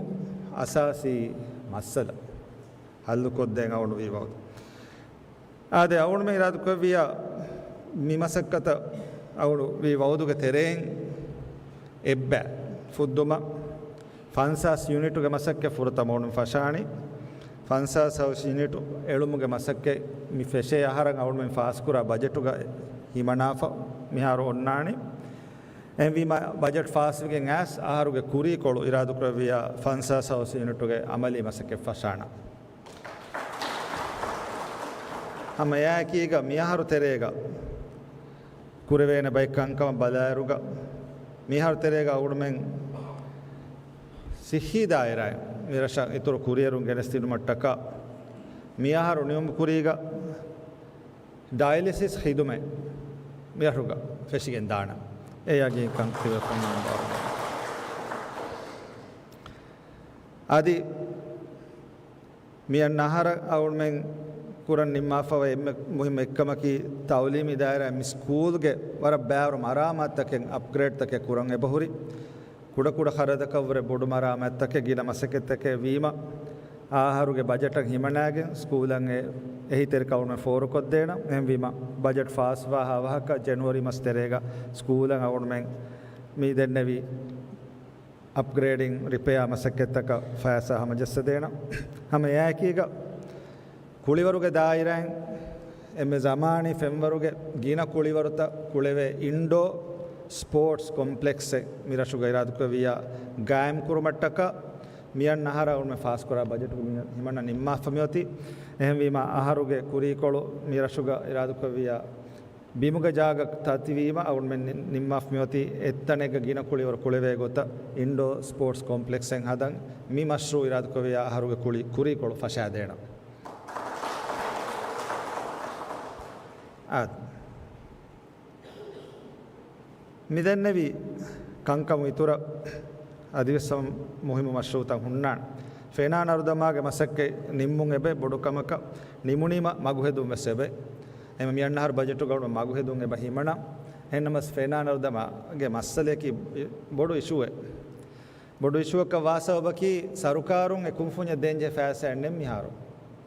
އަސާސީ މައްސަލަ ހައްލުކޮށްދޭން އަޅުންވީ ވައުދު. އާދެ، އަޅުންމެ އިރާދަކުރެއްވިއްޔާ މި މަސައްކަތަށް އަޅުންވީ ވައުދުގެ ތެރެއިން އެއްބައި ފުއްދުމަށް ފަންސާސް ޔުނިޓުގެ މަސައްކަތް ފުރަތަމަ އަޅުން ފަށާނީ. ފަންސާސް ހައުސް ޔުނިޓު އެޅުމުގެ މަސައްކަތް މި ފެށޭ އަހަރަށް އަޅުންމެން ފާސްކުރާ ބަޖެޓުގަ ހިމަނާފަ މިހާރު އޮންނާނީ. އެހެންވީމަ، ބަޖެޓް ފާސްވެގެން އައިސް އަހަރުގެ ކުރީކޮޅު އިރާދަކުރެއްވިއްޔާ ފަންސާސް ހައުސް ޔުނިޓުގެ އަމަލީ މަސައްކަތް ފަށާނަން. ހަމަ އެއާއެކީގަ މިއަހަރު ތެރޭގަ ކުރެވޭނެ ބައެއް ކަންކަމަށް ބަލާއިރުގަ، މިއަހަރު ތެރޭގަ އަޅުގަނޑުމެން ސިއްހީ ދާއިރާއިން މި ރަށަށް އިތުރު ކުރިއެރުން ގެނެސްދިނުމަށްޓަކާ، މިއަހަރު ނިމުމުގެކުރީގަ ޑަޔަލިސިސް ޚިދުމަތް މިރަށުގަ ފެށިގެން ދާނަން. އެ ޔަގީންކަން ތިބޭފުޅުންނަށް އަންގާވަން. އަދި މިއަންނަ އަހަރަށް އަޅުގަނޑުމެން ކުރަން ނިންމާފަވާ އެންމެ މުހިއްމު އެއްކަމަކީ، ތައުލީމީ ދާއިރާ މި ސްކޫލްގެ ވަރަށް ބާރު މަރާމާތުތަކެއް، އަޕްގްރޭޑްތަކެއް ކުރަން އެބަހުރި. ކުޑަކުޑަ ޚަރަދަކަށްވުރެ ބޮޑު މަރާމާތުތަކެއް، ގިނަ މަސައްކަތްތަކެއް ވީމަ، އާ އަހަރުގެ ބަޖެޓަށް ހިމަނާގެން ސްކޫލަށް އެ އެހީތެރިކަން އަޅުގަނޑުމެން ފޯރުކޮށްދޭނަން. އެހެންވީމަ، ބަޖެޓް ފާސްވާ ހަވަހަކަށް ޖެނުއަރީ މަސް ތެރޭގަ ސްކޫލަށް އަޅުގަނޑުމެން މި ދެންނެވި އަޕްގްރޭޑިން، ރިޕެއާ މަސައްކަތްތަކަށް ފައިސާ ހަމަޖައްސަދޭނަން. ހަމަ އެއާއެކީގަ ކުޅިވަރުގެ ދާއިރާއިން އެންމެ ޒަމާނީ ފެންވަރުގެ ގިނަ ކުޅިވަރުތައް ކުޅެވޭ އިންޑޯ ސްޕޯޓްސް ކޮމްޕްލެކްސެއް މި ރަށުގަ އިރާދަކުރެއްވިއްޔާ ގާއިމް ކުރުމަށްޓަކާ، މިއަންނަ އަހަރަށް އަޅުގަނޑުމެން ފާސްކުރާ ބަޖެޓުގަ މި ހިމަނާ ނިންމާފަ މިއޮތީ. އެހެންވީމަ، އަހަރުގެ ކުރީކޮޅު މި ރަށުގަ އިރާދަކުރެއްވިއްޔާ ބިމުގެ ޖާގަ ތަތިވީމަ އަޅުގަނޑުމެން ނި-، ނިންމާފަ މިއޮތީ އެއްތަނެއްގަ ގިނަ ކުޅިވަރު ކުޅެވޭ ގޮތަށް އިންޑޯ ސްޕޯޓްސް ކޮމްޕްލެކްސެއް ހަދަން. މި މަޝްރޫއު އިރާދަކުރެއްވިއްޔާ އަހަރުގެ ކުޅި-، ކުރީކޮޅު ފަށާދޭނަން. އާދެ. މިދެންނެވި ކަންކަމު އިތުރަށް އަދިވެސް ހަމަ މުހިއްމު މަޝްރޫއުތައް ހުންނާނެ. ފެނާނަރުދަމާގެ މަސައްކަތް ނިންމުން އެބަ ބޮޑު ކަމަކަށް، ނިމުނީމަ މަގުހެދުން ވެސް އެބަ. އެހެން މިއަންނަހަރު ބަޖެޓުގަ އުޅުނު މަގުހެދުން އެބަ ހިމަނާ. އެހެންނަމަސް ފެނާނަރުދަމާގެ މައްސަލަޔަކީ ބޮޑު އިޝޫއެއް. ބޮޑު އިޝޫއަކަށް ވާ ސަބަބަކީ ސަރުކާރުން އެ ކުންފުންޏަށް ދޭންޖެހޭ ފައިސާއެއް ނެތް މިހާރު.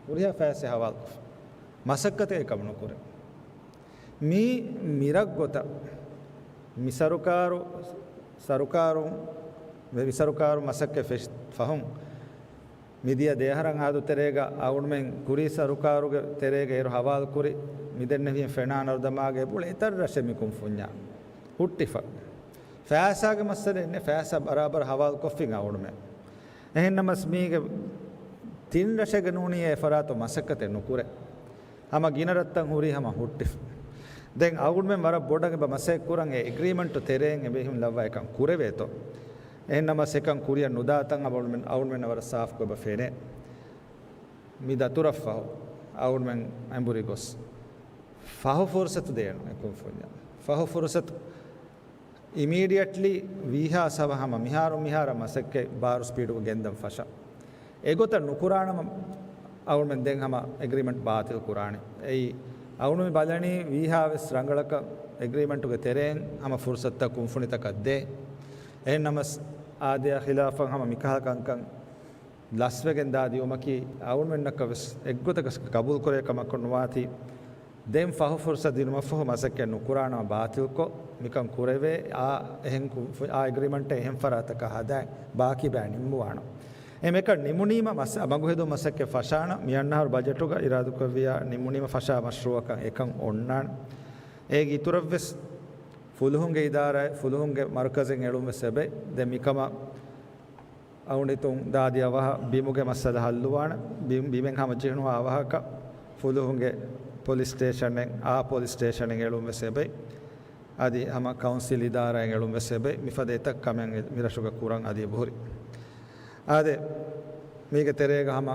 ހުރިހާ ފައިސާ ހަވާލުކޮށްފަ. މަސައްކަތެއް އެކަމު ނުކުރޭ. މީ މިރަށް ގޮތަށް މި ސަރުކާރު، ސަރުކާރުން، މި ސަރުކާރު މަސައްކަތް ފެށި ފަހުން މިދިޔަ ދެއަހަރަށް އާދު ތެރޭގަ އަޅުގަނޑުމެން ކުރީ ސަރުކާރުގެ ތެރޭގަ އޭރު ހަވާލުކުރި މިދެންނެވިހެން ފެނާނަރުދަމާގެ އެބައުޅޭ އެތައް ރަށެއް މި ކުންފުންޏާ ހުއްޓިފަ. ފައިސާގެ މައްސަލައެއް ނެތް، ފައިސާ ބަރާބަރަށް ހަވާލުކޮށްފިން އަޅުގަނޑުމެން. އެހެންނަމަސް މީގެ ތިން ރަށެއްގަ ނޫނީ އެ ފަރާތުން މަސައްކަތެއް ނުކުރޭ. ހަމަ ގިނަ ރަށްތައް ހުރީ ހަމަ ހުއްޓިފަ. ދެން އަޅުގަނޑުމެން ވަރަށް ބޮޑަށް އެބަ މަސައްކަތް ކުރަން އެ އެގްރީމަންޓު ތެރެއިން އެބަ އެހެން ލައްވާ އެކަން ކުރެވޭތޯ. އެހެންނަމަސް އެކަން ކުރިއަށް ނުދާތަން އަޅުގަނޑުމެން، އަޅުގަނޑުމެންނަށް ވަރަށް ސާފުކޮށް އެބަ ފެނޭ. މި ދަތުރަށް ފަހު އަޅުގަނޑުމެން އެނބުރި ގޮސް ފަހު ފުރުސަތު ދޭނު އެ ކުންފުންޏަށް. ފަހު ފުރުސަތު އިމީޑިއެޓްލީ ވީހާ ސަބަ ހަމަ މިހާރު މިހާރަށް މަސައްކަތް ބާރު ސްޕީޑުގަ ގެންދަން ފަށާ. އެގޮތަށް ނުކުރާނަމަ އަޅުމެން ދެން ހަމަ އެގްރީމަންޓް ބާތިލް ކުރާނެ. އެއީ އަޅުމެން ބަލަނީ ވީހާ ވެސް ރަނގަޅަކަށް އެގްރީމަންޓުގެ ތެރެއިން ހަމަ ފުރުސަތުތައް ކުންފުނިތަކަށް ދޭ. އެހެންނަމަސް އާދަޔާ ޚިލާފަށް ހަމަ މިކަހަލަ ކަންކަން ލަސްވެގެން ދާ ދިއުމަކީ އަޅުމެންނަކަށް ވެސް އެއްގޮތަކަށް ޤަބޫލު ކުރޭ ކަމަކު ނުވާތީ. ދެން ފަހު ފުރުސަތު ދިނުމަށްފަހު މަސައްކަތް ނުކުރާނަމަ ބާތިލްކޮށް، މިކަން ކުރެވޭ، އާ އެހެން ކު-، އާ އެގްރީމަންޓެއް އެހެން ފަރާތަކަށް ހަދާ ބާކީ ބައި ނިންމުވާނަ. އެ މިކަން ނިމުނީމަ މަސް-، މަގުހެދުން މަސައްކަތް ފަށާނަ. މިއަންނަހަރު ބަޖެޓުގަ އިރާދަކުރެއްވިޔާ ނިމުނީމަ ފަށާ މަޝްރޫއަކަށް އެކަން އޮންނާނެ. އޭގެ އިތުރަށްވެސް ފުލުހުންގެ އިދާރާ، ފުލުހުންގެ މަރުކަޒެއް އެޅުން ވެސް އެބައި. ދެން މިކަމަށް އަޅުގަނޑު ދާދި އަވަހަށް ބިމުގެ މައްސަލަ ހައްލުވާނެ. ބި-، ބިމެއް ހަމަ ޖެހުނު އަވަހަކަށް ފުލުހުންގެ ޕޮލިސް ސްޓޭޝަނެއް، އާ ޕޮލިސް ސްޓޭޝަނެއް އެޅުން ވެސް އެބައި. އަދި ހަމަ ކައުންސިލް އިދާރާއެއް އެޅުން ވެސް އެބައި. މިފަދަ އެތައް ކަމެއް މިރަށުގަ ކުރަން އަދި އެބަހުރި. އާދެ، މީގެ ތެރޭގަ ހަމަ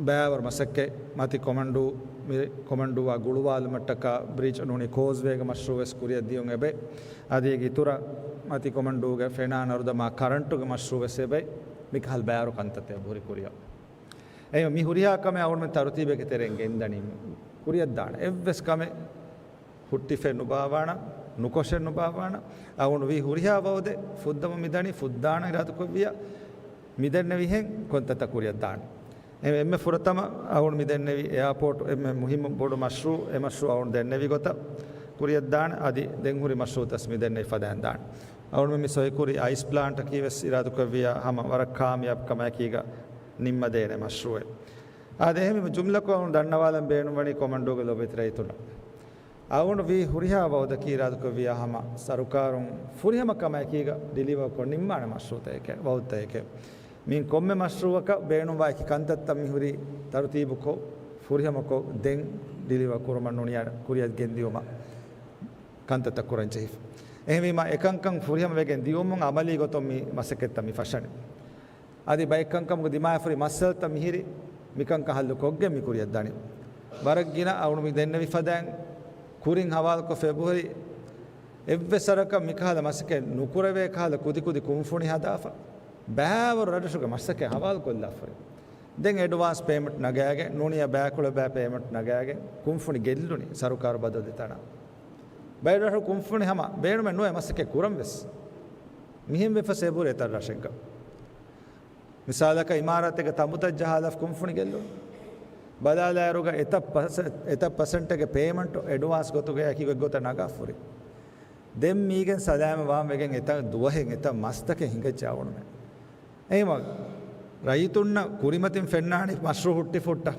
ބައިވަރު މަސައްކަތް މަތި ކޮމަންޑޫ، މި ކޮމަންޑޫއާ ގުޅުވާލުމަށްޓަކާ ބްރިޖް ނޫނީ ކޯޒްވޭގެ މަޝްރޫއު ވެސް ކުރިއަށް ދިޔުން އެބައި. އަދި އޭގެ އިތުރަށް މަތި ކޮމަންޑޫގެ ފެނާ ނަރުދަމާ ކަރަންޓުގެ މަޝްރޫއު ވެސް އެބައި. މިކަހަލަ ބައިވަރު ކަންތައްތައް އެބަހުރި ކުރިއަށް. އެހެން މި ހުރިހާ ކަމެއް އަޅުގަނޑުމެން ތަރުތީބެއްގެ ތެރެއިން ގެންދަނީ ކުރިއަށް ދާނެ. އެއްވެސް ކަމެއް ހުއްޓިފައެއް ނުބާވާނަ، ނުކޮށެއް ނުބާވާނަ. އަޅުގަނޑު ވީ ހުރިހާ ވައުދެއް ފުއްދަމުން މިދަނީ، ފުއްދާނަ އިރާދަކުރެއްވިޔާ މިދެންނެވިހެން ކޮންތައްތައް ކުރިއަށް ދާނެ. އެ-، އެންމެ ފުރަތަމަ އަޅުގަނޑު މިދެންނެވި އެއާޕޯޓް އެންމެ މުހިއްމު ބޮޑު މަޝްރޫއު، އެ މަޝްރޫއު އަޅުގަނޑު ދެންނެވި ގޮތަށް ކުރިއަށް ދާނެ. އަދި ދެން ހުރި މަޝްރޫއުތައް މިދެންނެވި ފަދައިން ދާނެ. އަޅުގަނޑު މި ސޮއިކުރި އައިސް ޕްލާންޓަކީ ވެސް އިރާދަކުރެއްވިޔާ ހަމަ ވަރަށް ކާމިޔާބު ކަމާއެކީގަ ނިންމަދޭނެ މަޝްރޫއެއް. އާދެ، އެހެންވީމަ ޖުމްލަކޮށް އަޅުގަނޑު ދަންނަވާލަން ބޭނުންވަނީ ކޮމަންޑޫގެ ލޮބުވެތި ރައްޔިތުންނަށް. އަޅުގަނޑު ވީ ހުރިހާ ވައުދަކީ އިރާދަކުރެއްވިޔާ ހަމަ ސަރުކާރުން ފުރިހަމަ ކަމާއެކީގަ ޑިލިވަރކޮށް ނިންމާނެ މަޝްރޫއުތަކެކޭ، ވައުދުތަކެކޭ. މިއިން ކޮންމެ މަޝްރޫއަކަށް ބޭނުންވާ އެކި ކަންތައްތައް މިހުރީ ތަރުތީބުކޮށް، ފުރިހަމަކޮށް، ދެން ޑިލިވަރ ކުރުމަށް ނޫނިޔާ ކުރިއަށް ގެންދިޔުމަށް ކަންތައްތައް ކުރަން ޖެހިފަ. އެހެންވީމަ، އެކަންކަން ފުރިހަމަ ވެގެން ދިޔުމުން އަމަލީ ގޮތުން މި މަސައްކަތްތައް މި ފަށަނީ. އަދި ބައެއްކަންކަމުގެ ދިމާވެފަ ހުރި މައްސަލަތައް މިހިރީ މިކަންކަން ހައްލު ކޮށްގެން މި ކުރިއަށް ދަނީ. ވަރަށް ގިނަ އަޅުގަނޑު މި ދެންނެވި ފަދައިން ކުރިން ހަވާލުކޮށްފަ އެބަހުރި އެއްވެސް ވަރަކަށް މިކަހަލަ މަސައްކަތް ނުކުރެވޭ ކަހަލަ ކުދިކުދި ކުންފުނި ހަދާފަ ބައިވަރު ރަށްރަށުގެ މަސައްކަތް ހަވާލުކޮށްލާފަ ހުރި. ދެން އެޑްވާންސް ޕޭމަންޓް ނަގާގެން، ނޫނިޔާ ބައިކުޅަ ބައި ޕޭމަންޓް ނަގާގެން ކުންފުނި ގެއްލުނީ ސަރުކާރު ބަދަލުވި ތަނަށް. ބައެއް ރަށު ކުންފުނި ހަމަ ބޭނުމެއް ނުވޭ މަސައްކަތް ކުރަން ވެސް. މިހެން ވެފަ އެބަހުރި އެތައް ރަށެއްގަ. މިސާލަކަށް އިމާރާތެއްގަ ތަނބުތައް ޖަހާލާފަ ކުންފުނި ގެއްލުން. ބަލާލާއިރުގަ އެތައް ޕަސެ-، އެތައް ޕަސެންޓެއްގެ ޕޭމަންޓު އެޑްވާންސް ގޮތުގައި އެކި ގޮތްގޮތަށް ނަގާފަ ހުރި. ދެން މީގެން ސަލާމަތް ވާން ވެގެން އެތައް ދުވަހެއް އެތައް މަސްތަކެއް ހިނގައްޖެ އަޅުގަނޑުމެން. އެހެންވީމަ، ރައްޔިތުންނަށް ކުރިމަތިން ފެންނާނީ މަޝްރޫއު ހުއްޓިފަ ހުއްޓަ.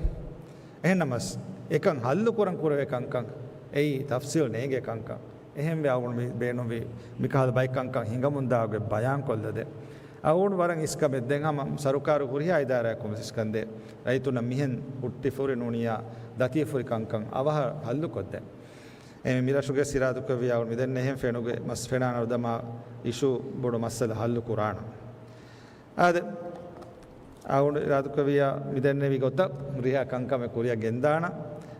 އެހެންނަމަސް، އެކަން ހައްލު ކުރަން ކުރެވޭ ކަންކަން، އެއީ ތަފްސީލް ނޭނގޭ ކަންކަން. އެހެންވެ އަޅުގަނޑު މި ބޭނުންވީ މިކަހަލަ ބައެއް ކަންކަން ހިނގަމުންދާ ގޮތް ބަޔާންކޮށްލަދޭ. އަޅުގަނޑު ވަރަށް އިސްކަމެއް ދެން ހަމަ ސަރުކާރު ހުރިހާ އިދާރާއަކުން ވެސް އިސްކަންދޭ. ރައްޔިތުންނަށް މިހެން ހުއްޓިފަ ހުރި ނޫނިޔާ ދަތިވެފަ ހުރި ކަންކަން އަވަހަށް ހައްލުކޮށްދޭން. އެ މިރަށުގެ އިރާދަކުރެއްވިޔާ އަޅުގަނޑު މިދެންނެވިހެން ފެނުގެ މަސް ފެނާ ނަރުދަމާ އިޝޫ ބޮޑު މައްސަލަ ހައްލު ކުރާނަން. އާދެ، އަޅުގަނޑު އިރާދަކުރެއްވިޔާ މިދެންނެވި ގޮތަށް ހުރިހާ ކަންކަމެއް ކުރިއަށް ގެންދާނަން.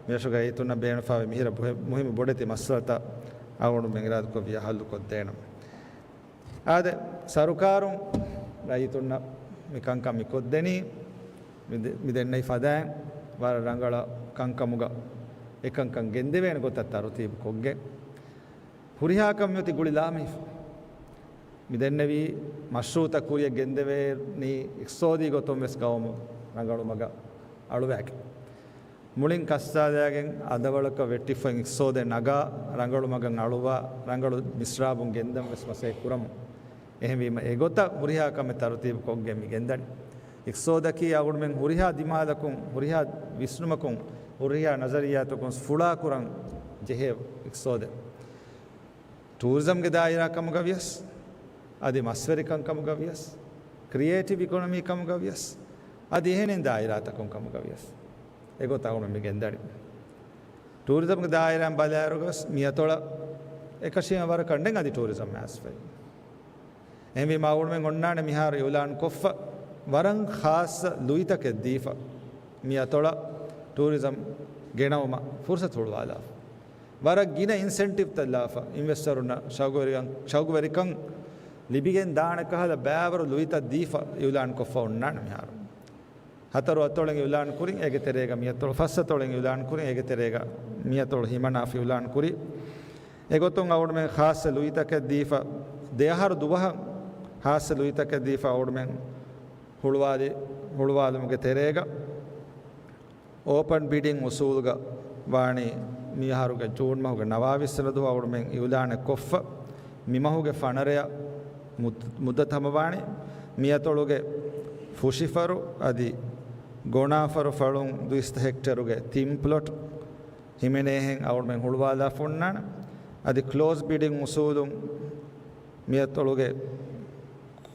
މިރަށުގެ ރައްޔިތުންނަށް ބޭނުންވާ މިހިރަ ބުހެ-، މުހިއްމު ބޮޑެތި މައްސަލަތައް އަޅުގަނޑުމެން އިރާދަކުރެއްވިޔާ ހައްލުކޮށްދޭނަން. އާދެ، ސަރުކާރުން ރައްޔިތުންނަށް މި ކަންކަން މި ކޮށްދެނީ މި ދެ-، މި ދެންނެވި ފަދައިން ވަރަށް ރަނގަޅަށް ކަންކަމުގަ އެކަންކަން ގެންދެވޭނެ ގޮތަށް ތަރުތީބު ކޮށްގެން. ހުރިހާ ކަން މިއޮތީ ގުޅިލާމެހިފަ. މި ދެންނެވީ މަޝްރޫއުތައް ކުރިޔަށް ގެންދެވޭނީ އިޤްތިޞާދީ ގޮތުން ވެސް ގައުމު ރަނގަޅު މަގަށް އަޅުވާގެން. މުޅިން ކައްސާލައިގެން އަނދަވަޅަކަށް ވެއްޓިފައި އިޤްތިޞާދެއް ނަގާ ރަނގަޅު މަގަށް އަޅުވާ ރަނގަޅު މިސްރާބުން ގެންދަން ވެސް މަސައްކަތް ކުރަމު. އެހެންވީމަ އެގޮތަށް ހުރިހާ ކަމެއް ތަރުތީބު ކޮށްގެން މި ގެންދަނީ. އިޤްތިޞާދަކީ އަޅުގަނޑުމެން ހުރިހާ ދިމާލަކުން، ހުރިހާ ވިސްނުމަކުން، ހުރިހާ ނަޒަރިއްޔާތަކުން ފުޅާ ކުރަން ޖެހޭ އިޤްތިޞާދެއް. ޓޫރިޒަމްގެ ދާއިރާ ކަމުގަ ވިޔަސް، އަދި މަސްވެރިކަން ކަމުގަ ވިޔަސް، ކްރިއޭޓިވް އިކޮނޮމީ ކަމުގަ ވިޔަސް، އަދި އެހެނިން ދާއިރާތަކުން ކަމުގަ ވިޔަސް، އެގޮތަށް އަޅުގަނޑު މި ގެންދަނީ. ޓޫރިޒަމްގެ ދާއިރާއިން ބަލާއިރުގަސް މިއަތޮޅަށް އެކަށީގެން ވަރަކަށް ނެތް އަދި ޓޫރިޒަމް އައިސްފައި. އެހެންވީމަ އަޅުގަނޑުމެން އޮންނާނެ މިހާރު އިޢުލާން ކޮށްފަ، ވަރަށް ޚާއްޞަ ލުއިތަކެއް ދީފަ، މިއަތޮޅަށް ޓޫރިޒަމް ގެނައުމަށް ފުރުޞަތު ހުޅުވާލާފަ. ވަރަށް ގިނަ އިންސެންޓިވްތައް ލާފަ، އިންވެސްޓަރުންނަށް ޝައުގުވެރިކަން، ޝައުގުވެރިކަން ލިބިގެން ދާނެ ކަހަލަ ބައިވަރު ލުއިތައް ދީފަ އިޢުލާން ކޮށްފަ އޮންނާނެ މިހާރު. ހަތަރު އަތޮޅެއް އިޢުލާން ކުރިން، އޭގެ ތެރޭގަ މިއަތޮޅު، ފަސް އަތޮޅެއް އިޢުލާން ކުރިން، އޭގެ ތެރޭގަ މިއަތޮޅު ހިމަނާފަ އިޢުލާން ކުރި. އެގޮތުން އަޅުގަނޑުމެން ޚާއްޞަ ލުއިތަކެއް ދީފަ، ދެއަހަރު ދުވަހަށް ޚާއްޞަ ލުއިތަކެއް ދީފަ އަޅުގަނޑުމެން ހުޅުވާލި-، ހުޅުވާލުމުގެ ތެރޭގަ އޯޕަން ބިޑިން އުސޫލުގަ ވާނީ މިއަހަރުގެ ޖޫން މަހުގެ ނަވާވީސް ވަނަ ދުވަހު އަޅުގަނޑުމެން އިޢުލާނެއް ކޮށްފަ، މިމަހުގެ ފަނަރަޔަށް މުއް-، މުއްދަތު ހަމަވާނީ. މިއަތޮޅުގެ ފުށިފަރު އަދި ގޮނާފަރު ފަޅުން ދުއިސައްތަ ހެކްޓޭރުގެ ތިން ޕްލޮޓް ހިމެނޭހެން އަޅުގަނޑުމެން ހުޅުވާލާފަ އޮންނާނެ. އަދި ކްލޯޒް ބިޑިން އުސޫލުން މިއަތޮޅުގެ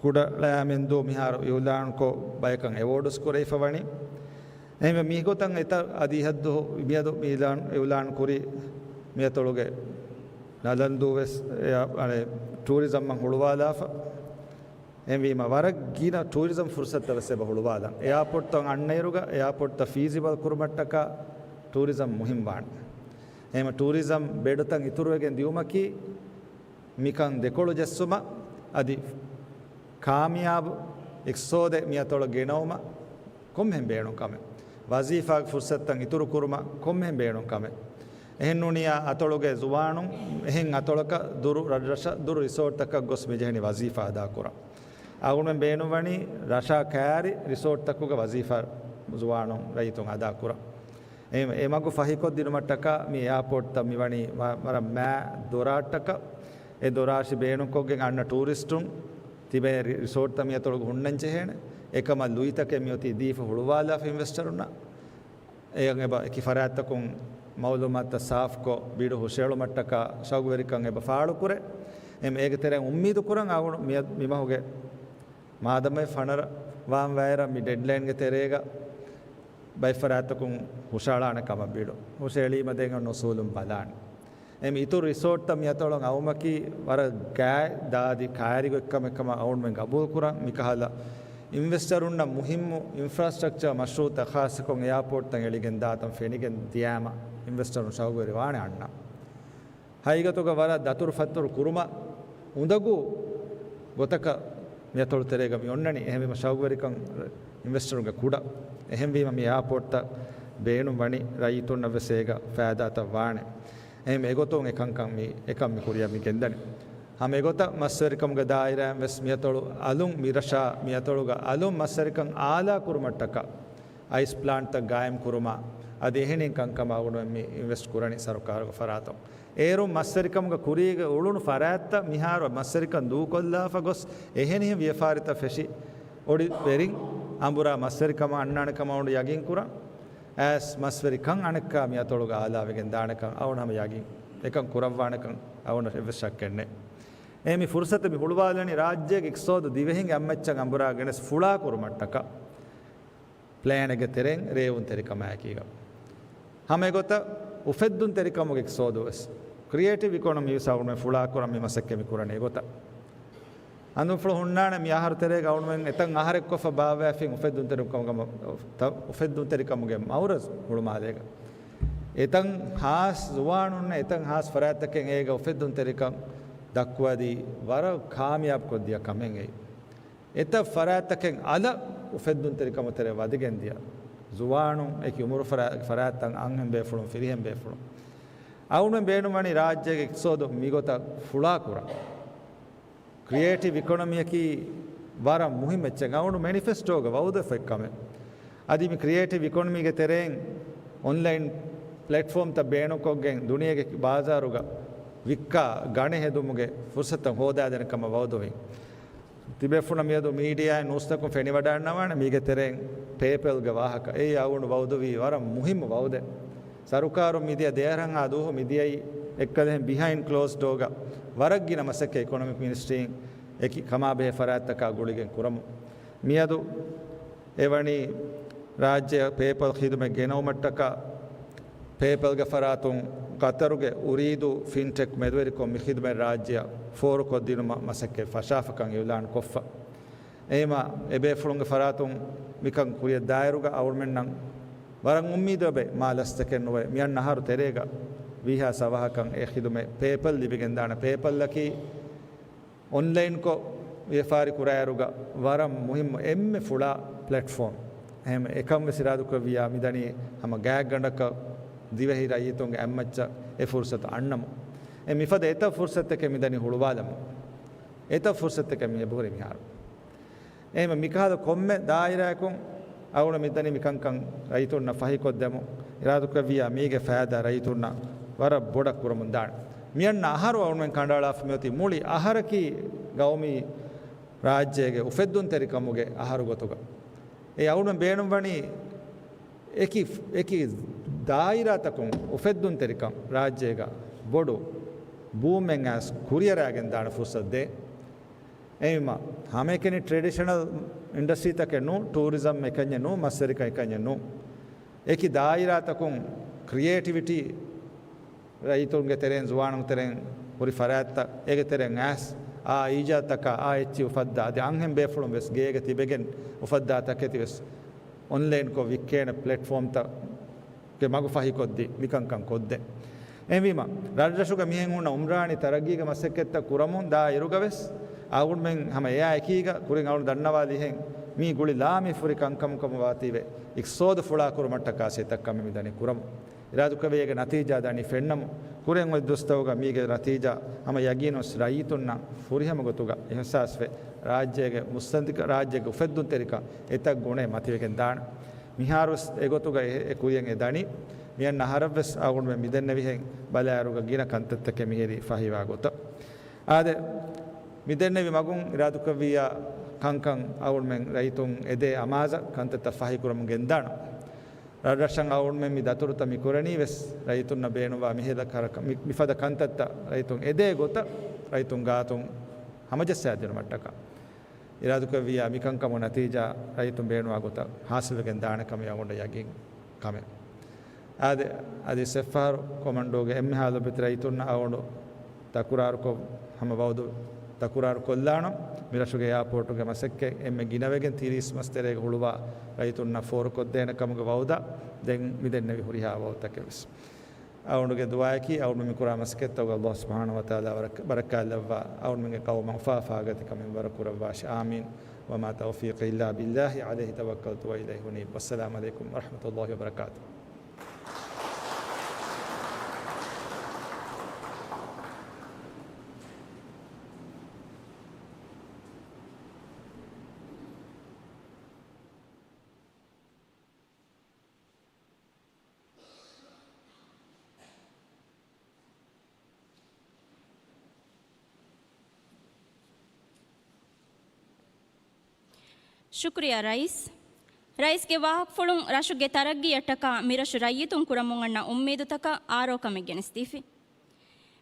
ކުޑަޅައިމެންދޫ މިހާރު އިޢުލާންކޮށް ބަޔަކަށް އެވޯޑްސް ކުރެވިފަ ވަނީ. އެހެންވެ، މިގޮތަށް އެތައް އަދި ހައްދު މިއަދު އިޢުލާން، އިޢުލާން ކުރި މިއަތޮޅުގެ ނަލަންދޫ ވެސް އެ، އަނެ، ޓޫރިޒަމްއަށް ހުޅުވާލާފަ. އެހެންވީމަ، ވަރަށް ގިނަ ޓޫރިޒަމް ފުރުޞަތުތައް ވެސް އެބަ ހުޅުވާލަން. އެއާޕޯޓްތައް އަންނައިރުގަ، އެއާޕޯޓްތައް ފީޒިބަލް ކުރުމަށްޓަކާ ޓޫރިޒަމް މުހިންމުވާނެ. އެހެންވެ، ޓޫރިޒަމް ބެޑުތައް އިތުރުވެގެން ދިއުމަކީ، މިކަން ދެކޮޅު ޖެއްސުމަށް އަދި ކާމިޔާބު އިޤްތިޞާދެއް މިއަތޮޅަށް ގެނައުމަށް ކޮންމެހެން ބޭނުން ކަމެއް. ވަޒީފާގެ ފުރުޞަތުތައް އިތުރު ކުރުމަށް ކޮންމެހެން ބޭނުން ކަމެއް. އެހެން ނޫނިއްޔާ އަތޮޅުގެ ޒުވާނުން އެހެން އަތޮޅަކަށް ދުރު ރަށްރަށަށް ދުރު ރިސޯޓްތަކަށް ގޮސް މިޖެހެނީ ވަޒީފާ އަދާކުރަން. އަޅުގަނޑުމެން ބޭނުންވަނީ ރަށާ ކައިރި ރިސޯޓްތަކުގަ ވަޒީފާ ޒުވާނުން ރައްޔިތުން އަދާކުރަން. އެ، އެ މަގު ފަހިކޮށްދިނުމަށްޓަކާ މި އެއާޕޯޓްތައް މިވަނީ ވަ-، ވަރަށް މާ ދޮރާށްޓަކަށް. އެ ދޮރާށި ބޭނުންކޮށްގެން އަންނަ ޓޫރިސްޓުން ތިބޭ ރި-، ރިސޯޓްތައް މިއަތޮޅުގަ ހުންނަން ޖެހޭނެ. އެކަމަށް ލުއިތަކެއް މިއޮތީ ދީފަ ހުޅުވާލާފަ އިންވެސްޓަރުންނަށް. އެއަށް އެބަ އެކި ފަރާތްތަކުން މައުލޫމާތުތައް ސާފުކޮށް، ބިޑު ހުށައެޅުމަށްޓަކާ ޝައުގުވެރިކަން އެބަ ފާޅުކުރޭ. އެމް އޭގެ ތެރެއިން އުއްމީދު ކުރަން އަޅުގަނޑު މި-، މިމަހުގެ މާދަމައެއް ފަނަރަ ވާން ވާއިރަށް މި ޑެޑްލައިންގެ ތެރޭގަ ބައެއް ފަރާތްތަކުން ހުށައަޅާނެ ކަމަށް ބިޑު ހުށައެޅީމަ ދެން އޮންނަ އުސޫލުން ބަލާނެ. އެމް އިތުރު ރިސޯޓްތައް މިއަތޮޅަށް އައުމަކީ ވަރަށް ގާތް ދާދި ކައިރިގޮތްކަމެއް ކަމަށް އަޅުގަނޑުމެން ގަބޫލުކުރަން. މިކަހަލަ އިންވެސްޓަރުންނަށް މުހިއްމު އިންފްރާސްޓްރަކްޗާ މަޝްރޫއުތައް ޚާއްޞަކޮށް އެއާޕޯޓްތައް އެޅިގެން ދާތަން ފެނިގެން ދިޔާމަ އިންވެސްޓަރުން ޝައުގުވެރި ވާނެ އަންނަ. ހަގީގަތުގަ ވަރަށް ދަތުރުފަތުރު ކުރުމަށް އުނދަގޫ ގޮތަކަށް މިއަތޮޅު ތެރޭގަ މި އޮންނަނީ. އެހެންވީމަ ޝައުގުވެރިކަން އިންވެސްޓަރުންގެ ކުޑަ. އެހެންވީމަ މި އެއާޕޯޓްތައް ބޭނުން ވަނީ ރައްޔިތުންނަށް ވެސް އޭގަ ފައިދާތައް ވާނެ. އެހެން އެގޮތުން އެކަންކަން މި، އެކަން މި ކުރިއަށް މި ގެންދަނީ. ހަމަ އެގޮތަށް މަސްވެރިކަމުގެ ދާއިރާއިން ވެސް މިއަތޮޅު އަލުން މި ރަށާ މިއަތޮޅުގަ އަލުން މަސްވެރިކަން އާލާ ކުރުމަށްޓަކާ އައިސް ޕްލާންޓްތައް ގާއިމް ކުރުމާ އަދި އެހެނިން ކަންކަމަށް އަޅުގަނޑުމެން މި އިންވެސްޓް ކުރަނީ ސަރުކާރުގެ ފަރާތުން. އޭރުން މަސްވެރިކަމުގެ ކުރީގަ އުޅުނު ފަރާތްތައް މިހާރު މަސްވެރިކަން ދޫކޮށްލާފަ ގޮސް އެހެނިހެން ވިޔަފާރިތައް ފެށި އޮޑި ވެރިން އަނބުރާ މަސްވެރިކަމަށް އަންނާނެ ކަމަށް އަޅުގަނޑު ޔަގީން ކުރަން. އައިސް މަސްވެރިކަން އަނެއްކާ މި އަތޮޅުގަ އާލާވެގެން ދާނެކަން އަޅުގަނޑު ހަމަ ޔަގީން. އެކަން ކުރައްވާނެކަން އަޅުގަނޑަށް އެއްވެސް ޝައްކެއް ނެތް. އެ މި ފުރުސަތު މި ހުޅުވާލަނީ ރާއްޖޭގެ އިޤްތިޞާދު ދިވެހިންގެ އަތްމައްޗަށް އަނބުރާ ގެނެސް ފުޅާ ކުރުމަށްޓަކާ. ޕްލޭނެއްގެ ތެރެއިން ރޭވުންތެރިކަމާއެކީގަ. ހަމަ އެގޮތަށް އުފެއްދުންތެރިކަމުގެ އިޤްތިޞާދު ވެސް، ކްރިއޭޓިވް އިކޮނޮމީ ވެސް އަޅުގަނޑުމެން ފުޅާ ކުރަން މި މަސައްކަތް މި ކުރަނީ އެގޮތަށް. ހަނދުންފުޅު ހުންނާނެ މި އަހަރު ތެރޭގަ އަޅުގަނޑުމެން އެތަން އަހަރެއްކޮށްފަ ބާއްވައިފިން އުފެއްދުންތެރިކަމުގެ މަ-، ތަ-، އުފެއްދުންތެރިކަމުގެ މައުރަޒު ހުޅުމާލޭގަ. އެތަން ހާސް ޒުވާނުންނަށް އެތަން ހާސް ފަރާތްތަކެއް އޭގަ އުފެއްދުންތެރިކަން ދައްކުވަދީ ވަރަށް ކާމިޔާބު ކޮށްދިޔަ ކަމެއް އެއީ. އެތައް ފަރާތްތަކެއް އަލަށް އުފެއްދުންތެރިކަމު ތެރޭ ވަދެގެންދިޔަ ޒުވާނުން އެކި އުމުރު ފަރާ-، ފަރާތްތައް އަންހެން ބޭފުޅުން، ފިރިހެން ބޭފުޅުން. އަޅުގަނޑުމެން ބޭނުންވަނީ ރާއްޖޭގެ އިޤްތިޞާދު މިގޮތަށް ފުޅާކުރަން. ކްރިއޭޓިވް އިކޮނޮމީއަކީ ވަރަށް މުހިއްމު އެއްޗެއް. އަޅުގަނޑު މެނިފެސްޓޯގަ ވައުދުވެފައި ކަމެއް. އަދި މި ކްރިއޭޓިވް އިކޮނޮމީގެ ތެރެއިން އޮންލައިން ޕްލެޓްފޯމްތައް ބޭނުންކޮށްގެން ދުނިޔޭގެ ބާޒާރުގަ ވިއްކާ ގަނެ ހެދުމުގެ ފުރުސަތުތައް ހޯދާދޭނެ ކަމަށް ވައުދުވި. ތިބޭފުޅުންނަށް މިއަދު މީޑިއާއިން ނޫސްތަކުން ފެނިވަޑައިގަންނަވާނެ މީގެ ތެރެއިން ޕޭޕަލްގެ ވާހަކަ. އެއީ އަޅުގަނޑު ވައުދުވީ ވަރަށް މުހިއްމު ވައުދެއް. ސަރުކާރުން މިދިޔަ ދެއަހަރަށް އާ ދުވަހު މިދިޔައީ އެއްކަލަހެން ބިހައިންޑް ކްލޯސް ޑޯގަ ވަރަށް ގިނަ މަސައްކަތް އިކޮނޮމިކް މިނިސްޓްރީން އެކި ކަމާބެހޭ ފަރާތްތަކާ ގުޅިގެން ކުރަމުން. މިއަދު އެވަނީ ރާއްޖެއަށް ޕޭޕަލް ޚިދުމަތް ގެނައުމަށްޓަކާ ޕޭޕަލްގެ ފަރާތުން ޤަތަރުގެ އުރީދޫ ފިންޓެކް މެދުވެރިކޮށް މި ޚިދުމަތް ރާއްޖެއަށް ފޯރުކޮށްދިނުމަށް މަސައްކަތް ފަށާފަކަން އިޢުލާން ކޮށްފަ. އެހެންވީމަ، އެބޭފުޅުންގެ ފަރާތުން މިކަން ކުރިއަށް ދާއިރުގަ އަޅުގަނޑުމެންނަށް ވަރަށް އުއްމީދު އެބަ މާ ލަސްތަކެއް ނުވޭ. މިއަންނަ އަހަރު ތެރޭގަ ވީހާ ސަވަހަކަށް އެ ޚިދުމަތް ޕޭޕަލް ލިބިގެންދާނެ. ޕޭޕަލްއަކީ އޮންލައިންކޮށް ވިޔަފާރި ކުރާއިރުގަ ވަރަށް މުހިއްމު އެންމެ ފުޅާ ޕްލެޓްފޯމް. އެހެން އެކަން ވެސް އިރާދަކުރެއްވިއްޔާ މިދަނީ ހަމަ ގާތްގަނޑަކަށް ދިވެހި ރައްޔިތުންގެ އަތްމައްޗަށް އެ ފުރުސަތު އަންނަމުން. އެ މިފަދަ އެތައް ފުރުސަތެއް މިދަނީ ހުޅުވާލަމުން. އެތައް ފުރުސަތެއް މި އެބަހުރި މިހާރު. އެހެން މިކަހަލަ ކޮންމެ ދާއިރާއަކުން އަޅުގަނޑު މިދަނީ މިކަންކަން ރައްޔިތުންނަށް ފަހިކޮށްދެމުން. އިރާދަކުރެއްވިއްޔާ މީގެ ފައިދާ ރައްޔިތުންނަށް ވަރަށް ބޮޑަށް ކުރަމުން ދާނެ. މިއަންނަ އަހަރު އަޅުގަނޑުމެން ކަނޑައަޅާފަ މިއޮތީ މުޅި އަހަރަކީ ގައުމީ ރާއްޖޭގެ އުފެއްދުންތެރިކަމުގެ އަހަރު ގޮތުގަ. އެ އަޅުގަނޑު ބޭނުންވަނީ އެކި، އެކި ދާއިރާތަކުން އުފެއްދުންތެރިކަން ރާއްޖޭގަ ބޮޑު ބޫމެއް އައިސް ކުރިއަރާގެން ދާނެ ފުރުސަތު ދޭ. އެހެންވީމަ، ހަމައެކަނި ޓްރެޑިޝަނަލް އިންޑަސްޓްރީތަކެއް ނޫން، ޓޫރިޒަމް އެކަންޏެއް ނޫން، މަސްވެރިކަން އެކަންޏެއް ނޫން. އެކި ދާއިރާތަކުން ކްރިއޭޓިވިޓީ ރައްޔިތުންގެ ތެރެއިން، ޒުވާނުންގެ ތެރެއިން ހުރި ފަރާތްތައް އޭގެ ތެރެއިން އައިސް، އާ އީޖާދުތަކާ އާ އެއްޗި އުފައްދާ، އަދި އަންހެން ބޭފުޅުން ވެސް ގޭގަ ތިބެގެން އުފައްދާ ތަކެތި ވެސް އޮންލައިންކޮށް ވިއްކޭނެ ޕްލެޓްފޯމްތައް ގެ މަގު ފަހިކޮށްދީ މިކަންކަން ކޮށްދޭ. އެހެންވީމަ، ރަށްރަށުގަ މިހެން ހުންނަ އުމްރާނީ ތަރައްގީގެ މަސައްކަތްތައް ކުރަމުން ދާ އިރުގަ ވެސް އަޅުގަނޑުމެން ހަމަ އެއާ އެކީގަ ކުރިން އަޅުގަނޑު ދަންނަވާލިހެން މީ ގުޅި ލާމެ ފުރި ކަންކަމަކަށް ވާތީވެ، އިޤްތިޞާދު ފުޅާކުރުމަށްޓަކާ ސިތައް ކަމެއް މިދަނީ ކުރަމުން. އިރާދަކުރެއްވި އޭގެ ނަތީޖާ ދަނީ ފެންނަމުން. ކުރިން އޮތް ދުވަސްތަކުގަ މީގެ ނަތީޖާ ހަމަ ޔަގީނުން ރައްޔިތުންނަށް ފުރިހަމަ ގޮތުގަ އިޙްސާސްވެ، ރާއްޖޭގެ މުއްސަނދިކަ، ރާއްޖޭގެ އުފެއްދުންތެރިކަން އެތައް ގުނައެއް މަތިވެގެން ދާނެ. މިހާރުވެސް އެގޮތުގަ އެ، އެ ކުރިއަށް އެ ދަނީ. މިއަންނަ އަހަރަށްވެސް އަޅުގަނޑުމެން މިދެންނެވިހެން ބަލާއިރުގަ ގިނަ ކަންތައްތަކެއް މިހިރީ ފަހިވާ ގޮތަށް. އާދެ، މިދެންނެވި މަގުން އިރާދަކުރެއްވިއްޔާ ކަންކަން އަޅުގަނޑުމެން ރައްޔިތުން އެދޭ އަމާޒަށް ކަންތައްތައް ފަހިކުރަމުން ގެންދާނަން. ރަށްރަށަށް އަޅުގަނޑުމެން މި ދަތުރުތައް މި ކުރަނީ ވެސް ރައްޔިތުންނަށް ބޭނުންވާ މިފަދަ ކަރަކަށް، މި، މިފަދަ ކަންތައްތައް ރައްޔިތުން އެދޭ ގޮތަށް ރައްޔިތުން ގާތުން ހަމަޖައްސާދިނުމަށްޓަކާ. އިރާދަކުރެއްވިއްޔާ މިކަންކަމުގެ ނަތީޖާ ރައްޔިތުން ބޭނުންވާ ގޮތަށް ހާސިލްވެގެން ދާނެ ކަމެއް އަޅުގަނޑަށް ޔަގީން ކަމެއް. އާދެ، އަދި އެއްފަހަރު ކޮމަންޑޫގެ އެންމެހާ ލޮބުވެތި ރައްޔިތުންނަށް އަޅުގަނޑު ތަކުރާރުކޮށް، ހަމަ ވައުދު ތަކުރާރު ކޮށްލާނަން. މިރަށުގެ އެއާޕޯޓުގެ މަސައްކަތް އެންމެ ގިނަވެގެން ތިރީސް މަސް ތެރޭގަ ހުޅުވާ ރައްޔިތުންނަށް ފޯރުކޮށްދޭނެ ކަމުގެ ވައުދާ ދެން މިދެންނެވި ހުރިހާ ވައުދުތަކެއް ވެސް. އަޅުގަނޑުގެ ދުޢާއަކީ، އަޅުގަނޑު މިކުރާ މަސައްކަތްތަކުގަ ﷲ ސުބްޙާނަހޫ ވަތަޢާލާ ވަރަކް-، ބަރަކާތްލައްވާ، އަޅުގަނޑުމެންގެ ޤައުމަށް އުފާ އުފާގަތި ކަމެއް ވަރު ކުރައްވާށި. އާމީން. وما توفيقي إلا بالله عليه توكلت وإليه أنيب. والسلام عليكم ورحمة الله وبركاته. ޝުކުރިއްޔާ ރައީސް. ރައީސްގެ ވާހަކަފުޅުން ރަށުގެ ތަރައްގީއަށްޓަކާ މިރަށު ރައްޔިތުން ކުރަމުން އަންނަ އުއްމީދުތަކަށް އާރޯކަމެއް ގެނެސްދީފި.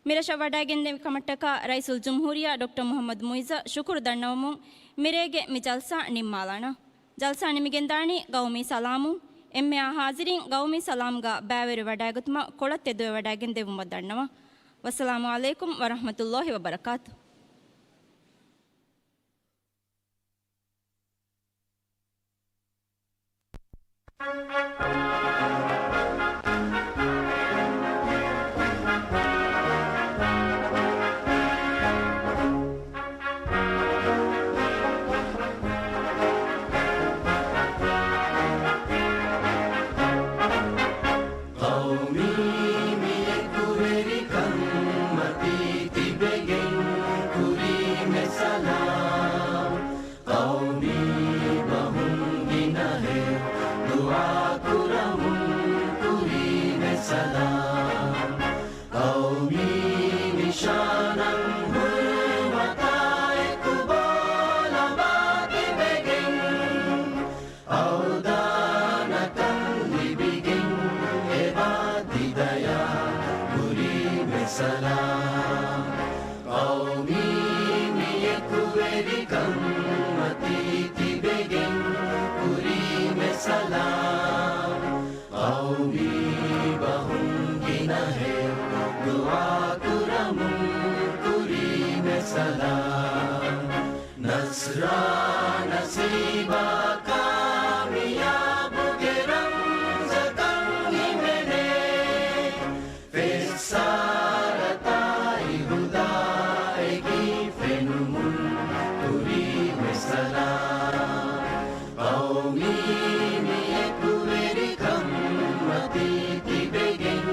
މިރަށަށް ވަޑައިގެންދެވި ކަމަށްޓަކާ ރައީސުލްޖުމްހޫރިއްޔާ ޑޮކްޓަރ މުޙައްމަދު މުޢިއްޒަށް ޝުކުރު ދަންނަވަމުން މިރޭގެ މި ޖަލްސާ ނިންމާލާނަން. ޖަލްސާ ނިމިގެންދާނީ ގައުމީ ސަލާމުން. އެންމެހާ ޙާޟިރީން ގައުމީ ސަލާމްގަ ބައިވެރިވެވަޑައިގަތުމަށް ކޮޅަށް ތެދުވެވަޑައިގެން ދެވުމަށް ދަންނަވަން. ވައްސަލާމު ޢަލައިކުމް ވަރަޙްމަތުﷲ ވަބަރަކާތުހު. ދުޢާ ކުރަމުން ކުރީމެ ސަލާމް. ނަޞްރާ ނަސީބާ ކާމިޔާބުގެ ރަމްޒަކަށް ހިމެނޭ. ފެއްސާރަތާއި ހުދާއެކީ ފެނުމުން ކުރީމެ ސަލާމް. ޤައުމީ މި އެކުވެރިކަން މަތީ ތިބެގެން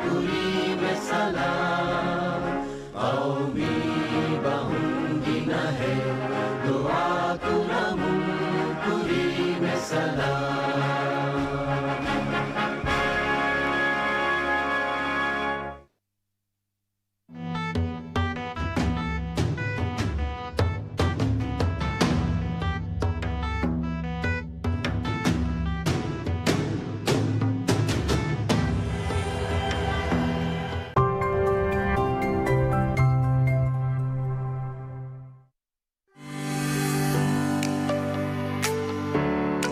ކުރީމެ ސަލާމް. ޤައުމީ ބަހުން ގިނަހެއް ދުޢާ ކުރަމުން ކުރީމެ ސަލާމް.